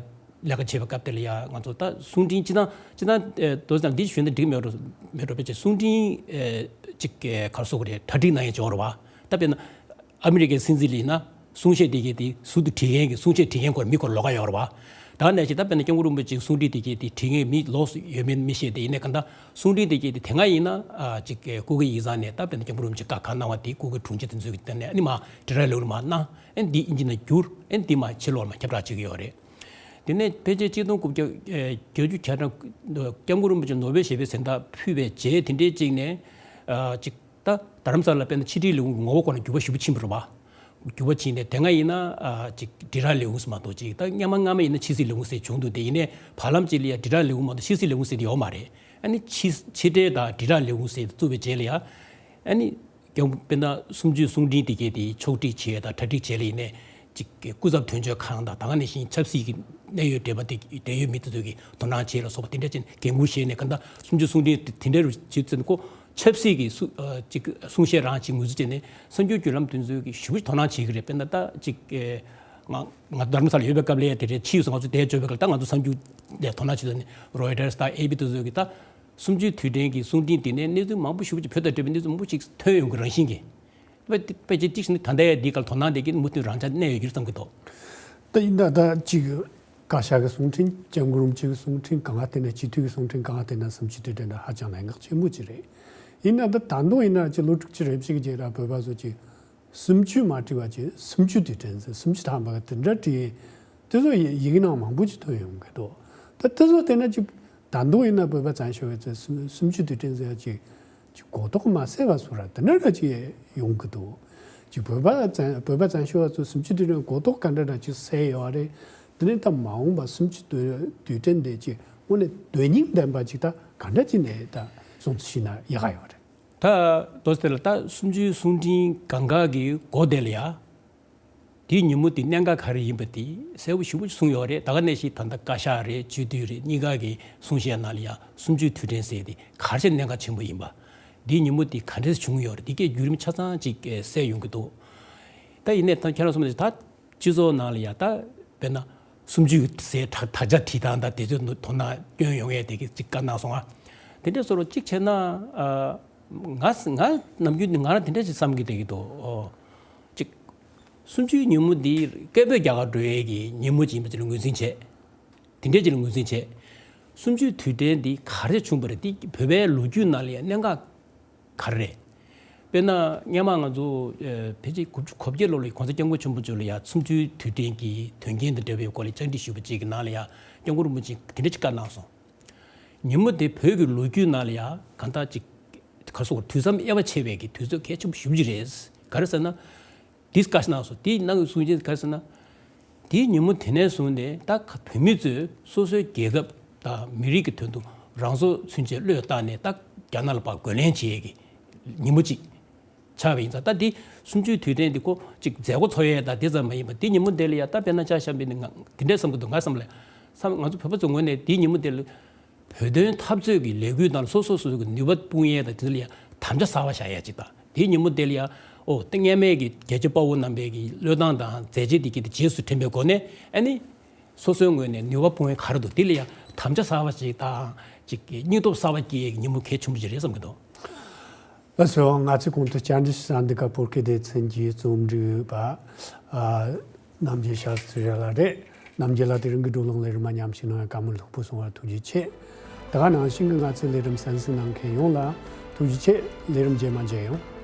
ལས་ཀ་བྱེད་པའི་སྐབས་དེ་ལ་ཡ་ང་ཚོ་ད་གསུང་འཕྲིན་སྤྱི་བཏང་སྤྱི་བཏང་ཨེ་དོ་ཙམ་འདི་ཞུས་ན་འགྲིག་མེད་འགྲོ་མེད་འགྲོ་ཕལ་ཆེར་གསུང་འཕྲིན་ཨེ་ཅིག་ཨེ་ག་རེ་ཟེར་དགོས་རེད། གྲ་སྒྲིག་གནང་ཡས་ཅིག་ཡོད་རེད་བ། ད་དཔེར་ན་ཨ་མི་རི་ཀའི་སྲིད་འཛིན་ལ་ཡིན་ན་གསུང་བཤད་དེ་གའི་དེ་ཟུར་དུ་བྲིས་མཁན་གྱི་གསུང་བཤད་བྲིས་མཁན་སྐོར་མི་སྐོར་ལོགས་ཀ་ཡོད་རེད་བ། ད་ནས་ཅིག་ད་དཔེར་ན་སྐྱབས་མགོན་རིན་པོ་ཆེའི་གསུང་འཕྲིན་དེ་གའི་དེ་བྲིས་མཁན་མི་ལོགས་སུ་ཡོད་མེད་མི་ཤེས། དེ་ཡིན་ནའི་གང་ལྟར་གསུང་འཕྲིན་དེ་གའི་དེ་དེ་སྔ་ཡིན་ན་ཨ་ཅིག་ཨེ་སྐུ་སྒེར་ཡིག་ཚང་ནས་ད་དཔེར་ན་སྐྱབས་མགོན་རིན་པོ་ཆེ་བཀའ་གང་གནང་བ་དེ་སྐུ་སྒེར་དྲུང་ཆེ་དེ་ཚོས་ཀྱིས་དེ་ནས་ཨ་ནི་མར་འབྲི་ར་ལེའུར་མར་གནང་། ཨ་ནི་འདི་ཨིན་ཇི་ནང་བསྒྱུར། ཨ་ནི་འདི་མར་ཕྱི་ལོགས་ལ་མར་ཁྱབ་བསྒྲགས་བྱེད་ཀྱི་ཡོད་རེད། དེ་ནས་ཕལ་ཆེར་ཆིག་སྟོང་དགུ་བརྒྱ་ཨེ་བརྒྱད་ཅུ་གྱ་གྲངས་སྐྱབས་མགོན་རིན་པོ་ཆེ་ནོ་བེལ་ཞི་བདེའི་གཟེངས་རྟགས་ཕུལ་བའི་རྗེས་དེ་འདྲའི་གཅིག་ནས་ཨ་ཅིག་ད་རྡ་རམ་ས་ལ་དཔེར་ན་ཕྱི་དྲིལ་ལས་ཁུངས་ཀྱི་ངོ་བོ་སྐོར་ནས་འགྱུར་བ་ཞེ་པོ་ཕྱིན་པ་རེད་བ། འགྱུར་བ་ཕྱིན་ནས་དེ་སྔ་ཡིན་ན་ཨ་ཅིག་འབྲི་ར་ལས་ཁུངས་ཟེར་མ་གཏོགས་ཅིག་ད་སྔ་མ་སྔ་མ་ཡིན་ན་ཕྱི་སྲིད་ལས་ཁུངས་ཟེར་བྱུང་འདུག་དེ་ཡིན་ནའི་བར་ལམ་ཅིག་ལ་ཡ་འབྲི་ར་ལས་ཁུངས་མ་གཏོགས་ཕྱི་སྲིད་ལས་ཁུངས་ཟེར་དེ་ཡོད་མ་རེད། ཨ་ནི་ཕྱི་ཕྱི་དྲིལ་དང་འབྲི་ར་ལས་ཁུངས་ཟེར་དེ་བཙུགས་པའི་རྗེས་ལ་ཡ། ཨ་ནི་ཀྱང་དཔེར་ན་གསུམ་བཅུའི་གསུང་འཕྲིན་དེ་གས་དེ་ཕྱོགས་སྒྲིག་བྱས་དང་གྲ་སྒྲིག་བྱས་ལ་ཡིན་ནའི་ཅིག་སྐུ་ཚབ་དོན་གཅོད་ཁང་དང་ད་ག་ནང་བཞིན་ཆབ་སྲིད་ཀྱི་གནད་ཡོད་འབྲེལ་བ་དེ་འབྲེལ་ཡོད་མི་དེ་ཚོ་གིས་དོ་སྣང་བྱས་ལ་སོགས་པ་དེ་འདྲ་ཅན་འགན་འཁུར་བཞེས་ནས་གང་ལྟར་གསུམ་བཅུའི་གསུང་འཕྲིན་དེ་དེ་འདྲ་རུ་བྱེད་ཚུལ་ཁོ་ཆབ་སྲིད་ཀྱི་སུ་ཨ་ཅིག་གསུང་བཤད་རང་ཅིག་ངོས་འཛིན་བྱས་ནས་གསར་འགྱུར་བརྒྱུད་ལམ་དེ་ཚོ་གིས་ཞེ་པོ་དོ་སྣང་བྱེད་ཀྱི་རེད། དཔེར་ན་ད་ཅིག་ཨེ་ང་ང་རྡ་རམ་ས་ལ་ཡོད་པའི་སྐབས་ལ་ཡ་དེ་འདྲའི་ཕྱིས་སུ་ང་ཚོ་དེར་འབྱོར་བའི་སྐབས་ད་ང་ཚོ་གསར་འགྱུར་ལ་དོ་སྣང་བྱེད་ཚུལ་ནི་རོའི་ཊར་དང་ཨེ་པི་དེ་ཚོ་གིས་ད། གསུམ་བཅུའི་དུས་དྲན་གྱི་གསུང་འཕྲིན་དེ་ནས་གནས་ཚུལ་མང་པོ་ཞེ་པོ་ཅིག་བོད་དང་འབྲེལ་བའི་གནས་ཚུལ་མང་པོ་ཞིག་ཐོན་ཡོང་གི་རང་བཞིན་གྱི། དཔེ་དཔེ་ཅིག་ཅིག་ནི་ད་ལྟའི་འདི་གར་དོ་སྣང་དེ་གི་མུ་མཐུད་རང་འཇགས་གནས་ཡོད་རྒྱུ་བསམ་གྱི་འདུག་ད་ཡིན་ད་ད་ཅིག་བཀའ་ཤག་གི་གསུང་འཕྲིན་སྐྱབས་མགོན་རིན་པོ་ཆེ་གི་གསུང་འཕྲིན་གང་ག་དེ་ནས་སྤྱི་འཐུས་ཀྱི་གསུང་འཕྲིན་གང་ག་དེ་ནས་གསུམ་བཅུའི་དུས་དྲན་དེ་ཧ་ཅང་གནད་འགག་ཆེན་པོ་ཅིག་རེད། ཡིན་ན་ད་ད་དུང་ཡིན་ན་ཅིག་ལོ་དྲུག་ཅུ་རེ་བཞི་གི་རྗེས་ར་བོད་པ་ཚོ་ཅིག་སུམ་ཅུ་མ་བྲིས་པ་ཅིག་སུམ་ཅུ་དུས་དྲན་ཟེར་སུམ་ཅུ་ཐམ་པ་དེ་འདྲ་བྲིས། དེ་ཚོ་ཡི་ཡི་གེ་ནང་མང་པོ་ཅིག་ཐོན་ཡོང་གི་འདུག་ད་དེ་ཚོ་བལྟས་ན་ཅིག་ད་དུང་ཡིན་ན་བོད་པ་བཙན་བྱོལ་བའི་ཚེ་སུམ་སུམ་ཅུ་དུས་དྲན་ཟེར་ཡ་ཅིག་ཅིག་གོ་རྟོགས་མ་སད་པ་བཟོ་ར་དེ་འདྲ་འདྲ་ཅིག་ཡོང་གི་འདུག་ཅིག་བོད་པ་བཙན་བོད་པ་བཙན་བྱོལ་བ་ཚོ་སུམ་ཅུ་དུས་དྲན་གོ་རྟོགས་ག་འདྲ་འདྲ་ཅིག་སད་ཡོད་རེད། དེ་ནས་ད་མ་འོངས་པ་སུམ་ཅུ་དུས་དུས་དྲན་དེ་ཅིག་ དངོས་གནས་དོན་སྙིང་ལྡན་པ་ཅིག་ད་ག་འདྲ་ཅིག་ནས་ད་སོང་ཚུལ་ཤེས་ན་ཡག་ག་ཡོད་རེད། ད་དོ་དེ་ལ་ད་སུམ་ཅུའི་གསུང་འཕྲིན་གང་ག་གི་མགོ་དེ་ལ་ཡ། དེའི་ཉིན་མོ་དེ་གནད་འགག་ག་རེ་ཡིན་པ་དེ་གསལ་པོ་ཞེ་པོ་གསུངས་ཡོད་རེད། ད་ག་ནང་བཞིན་ད་ལྟ་བཀའ་ཤག་རེད། སྤྱི་འཐུས་རེད། གཉིས་ཀ་གི་གསུང་བཤད་ནང་ལ་ཡ་སུམ་ཅུའི་དུས་དྲན་ཟེར་དེ་ག་རེ་བྱས་གནད་འགག་ཆེན་པོ་ཡིན་པ། དེའི་ཉིན་མོ་དེ་ག་འདྲས་བྱུང་ཡོད་རེད། དེ་གའི་བརྒྱུད་རིམ་ཆ་ཚང་ཅིག་གསལ་ཡོང་གི་འདུག་ད་ཡིན་ནའི་ད་ཁྱེད་རང་གསུངས་པ་ནང་བཞིན་ད་སྤྱི་ཚོགས་ནང་ལ་ཡ་ད་དཔེར་ན་སུམ་ཅུ་ཟེར་དག་དག་ཆ་བྲིས་སྟངས་དང་དེ་ཚོའི་དོ་སྣང་སྐྱོན་ཡོང་ཡས་དེ་གི་ཅིག་བཀའ་གནང་སོང་ང་། དེ་འདྲས་བཟོ་འདྲ་ཅིག་བྱས་ན་ཨ། ང་ང་ནམ་རྒྱུན་ནི་ང་རང་དེ་འདྲ་ཞིག་བསམ་གྱི་བསྡད་ཀྱི་འདུག་ཨོ། ཅིག་སུམ་ཅུའི་ཉིན་མོ་འདི་སྐད་འབོད་རྒྱག་གར་འགྲོ་ཡས་ཀྱི་ཉིན་མོ་ཅིག་ཡིན་པ་ཅིག་ལ་ངོས་འཛིན་བྱས། དེ་འདྲའི་ཅིག་ལ་ངོས་འཛིན་བྱས། སུམ་ཅུའི་དུས་དྲན་འདི་ག་རེ་བྱུང་བ་རེད། འདི་བོད་པའི་ལོ་རྒྱུས་ནང་ལ་ཡང་གནད་འགག་ག་རེ་རེད། དཔེར་ན་སྔོན་མ་ང་ཚོ་ཨ་ཕལ་ཆེར་དགུ་བཅུ་གོ་བརྒྱད་ལོ་ལ་༸གོང་ས་༸སྐྱབས་མགོན་ཆེན་པོ་མཆོག་ལ་ཡང་སུམ་ཅུའི་དུས་དྲན་གྱི་དོན་རྐྱེན་དང་འབྲེལ་བའི་སྐོར་ལ་བཅར་འདྲི་ཞུས་པ་ཅིག་གི་ནང་ལ་ཡང་༸སྐྱབས་མགོན་རིན་པོ་ཆེས་དེ་འདྲ་ཅིག་བཀའ་གནང་སོང་། ཉིན་མོ་དེ་བོད་ཀྱི་ལོ་རྒྱུས་ནང་ལ་ཡང་གང་ལྟར་ཅིག་ག་རེ་ཟེར་དགོས་རེད། དུས་མཚམས་དབྱེ་བ་ཕྱེ་བའི་གི་དུས་ཚོད་གལ་ཆེན་པོ་ཞེ་པོ་ཅིག་རེད། ག་རེ་ཟེར་ན། འདི་བཀའ་གནང་སོང་། དེའི་ནང་གི་གསུང་ཆེན་ག་རེ་ཟེར་ན། དེའི་ཉིན་མོ་དེ་ནས་བཟུང་ནས་ད་བོད་མི་ཚོས་སོ་སོའི་རྒྱལ་ཁབ་དང་མི་རིགས་ཀྱི་དོན་དུ་རང་སྲོག་ཚུན་ཆད་བློས་བཏང་ནས་ད་རྒྱ་ནག་ལ་ཕར་རྒོལ་ལན་བྱེད་ཡས་ཀྱི་ཉིན་མོ་གཅིག་ཆགས་པ་ཡིན་ཙང་། ད་འདི་སུམ་ཅུའི་དུས་དྲན་འདི་ཁོ་གཅིག་མཛད་སྒོ་ཚོགས་ཡས་ད་དེ་ཙམ་མ་ཡིན་པ། དེ་ཉིན་མོ་དེ་ལ་ཡ་ད་དཔེར་ན་ཆ་བཞག་པ་ཡིན་ན་ང་དེ་འདྲས་བསམ་གྱི་འདུག་ང་བསམ་ལ་བསམ། ང་ཚོ་བོད་པ་ཚོའི་ངོས་ནས་དེའི་ཉིན་མོ་དེ་ལ་བོད་དོན་འཐབ་རྩོད་ཀྱི་ལས་འགུལ་ནང་ལ་སོ་སོ་སོ་སོ་གི་ནུས་པ་སྤུངས་ཡས་དང་དེ་ལ་ཡ་དམ་བཅའ་གསར་པ་བཞག་ཡས་ཅིག་དང་། དེའི་ཉིན་མོ་དེ་ལ་ཡ་ཨོ་ད་སྔོན་མའི་གི་རྒྱལ་གཅེས་དཔའ་བོ་རྣམ་པའི་གི་བློས་བཏང་དང་མཛད་རྗེས་དེ་གི་དེ་རྗེས་སུ་དྲན་པའི་སྒོ་ནས་ཨ་ནི་སོ་སོའི་ངོས་ནས་ནུས་པ་སྤུངས་ཡས་ག་རེ་འདུག་དེ་ལ་ཡ་དམ་བཅའ་གསར་པ་ཞིག་དང་ཅིག་གི་སྙིང་སྟོབས་གསར་པ་སྐྱེ་ཡས་ཀྱི་ཉིན་མོ་གལ་ཆེན་པོ་ཞིག་རེད་བསམ་གྱི་འདུག་ལགས་སོ། ང་ཚོས་གོང་དུ་བཅར་འདྲི་ཞུ་ས་འདི་ག་བོད་སྐད་སྡེ་ཚན་གྱི་རྩོམ་སྒྲིག་པ་ཨ་རྣམ་རྒྱལ་ཤཱསྟྲི་ལགས་རེད། རྣམ་རྒྱལ་ལགས་དེ་རིང་གི་བགྲོ་གླེང་ལས་རིམ་མ་མཉམ་ཞུགས་གནང་བའི་བཀའ་མོལ་ལྷུག་པོ་གསུང་བར་ཐུགས་རྗེ་ཆེ། དེ་ག་ནང་བཞིན་གྱི་ང་ཚོའི་ལས་རིམ་གསན་གཟིགས་གནང་མཁན་ཡོངས་ལ་ཐུགས་རྗེ་ཆེ། ལས་རིམ་རྗེས་མ་མཇལ་ཡོང་།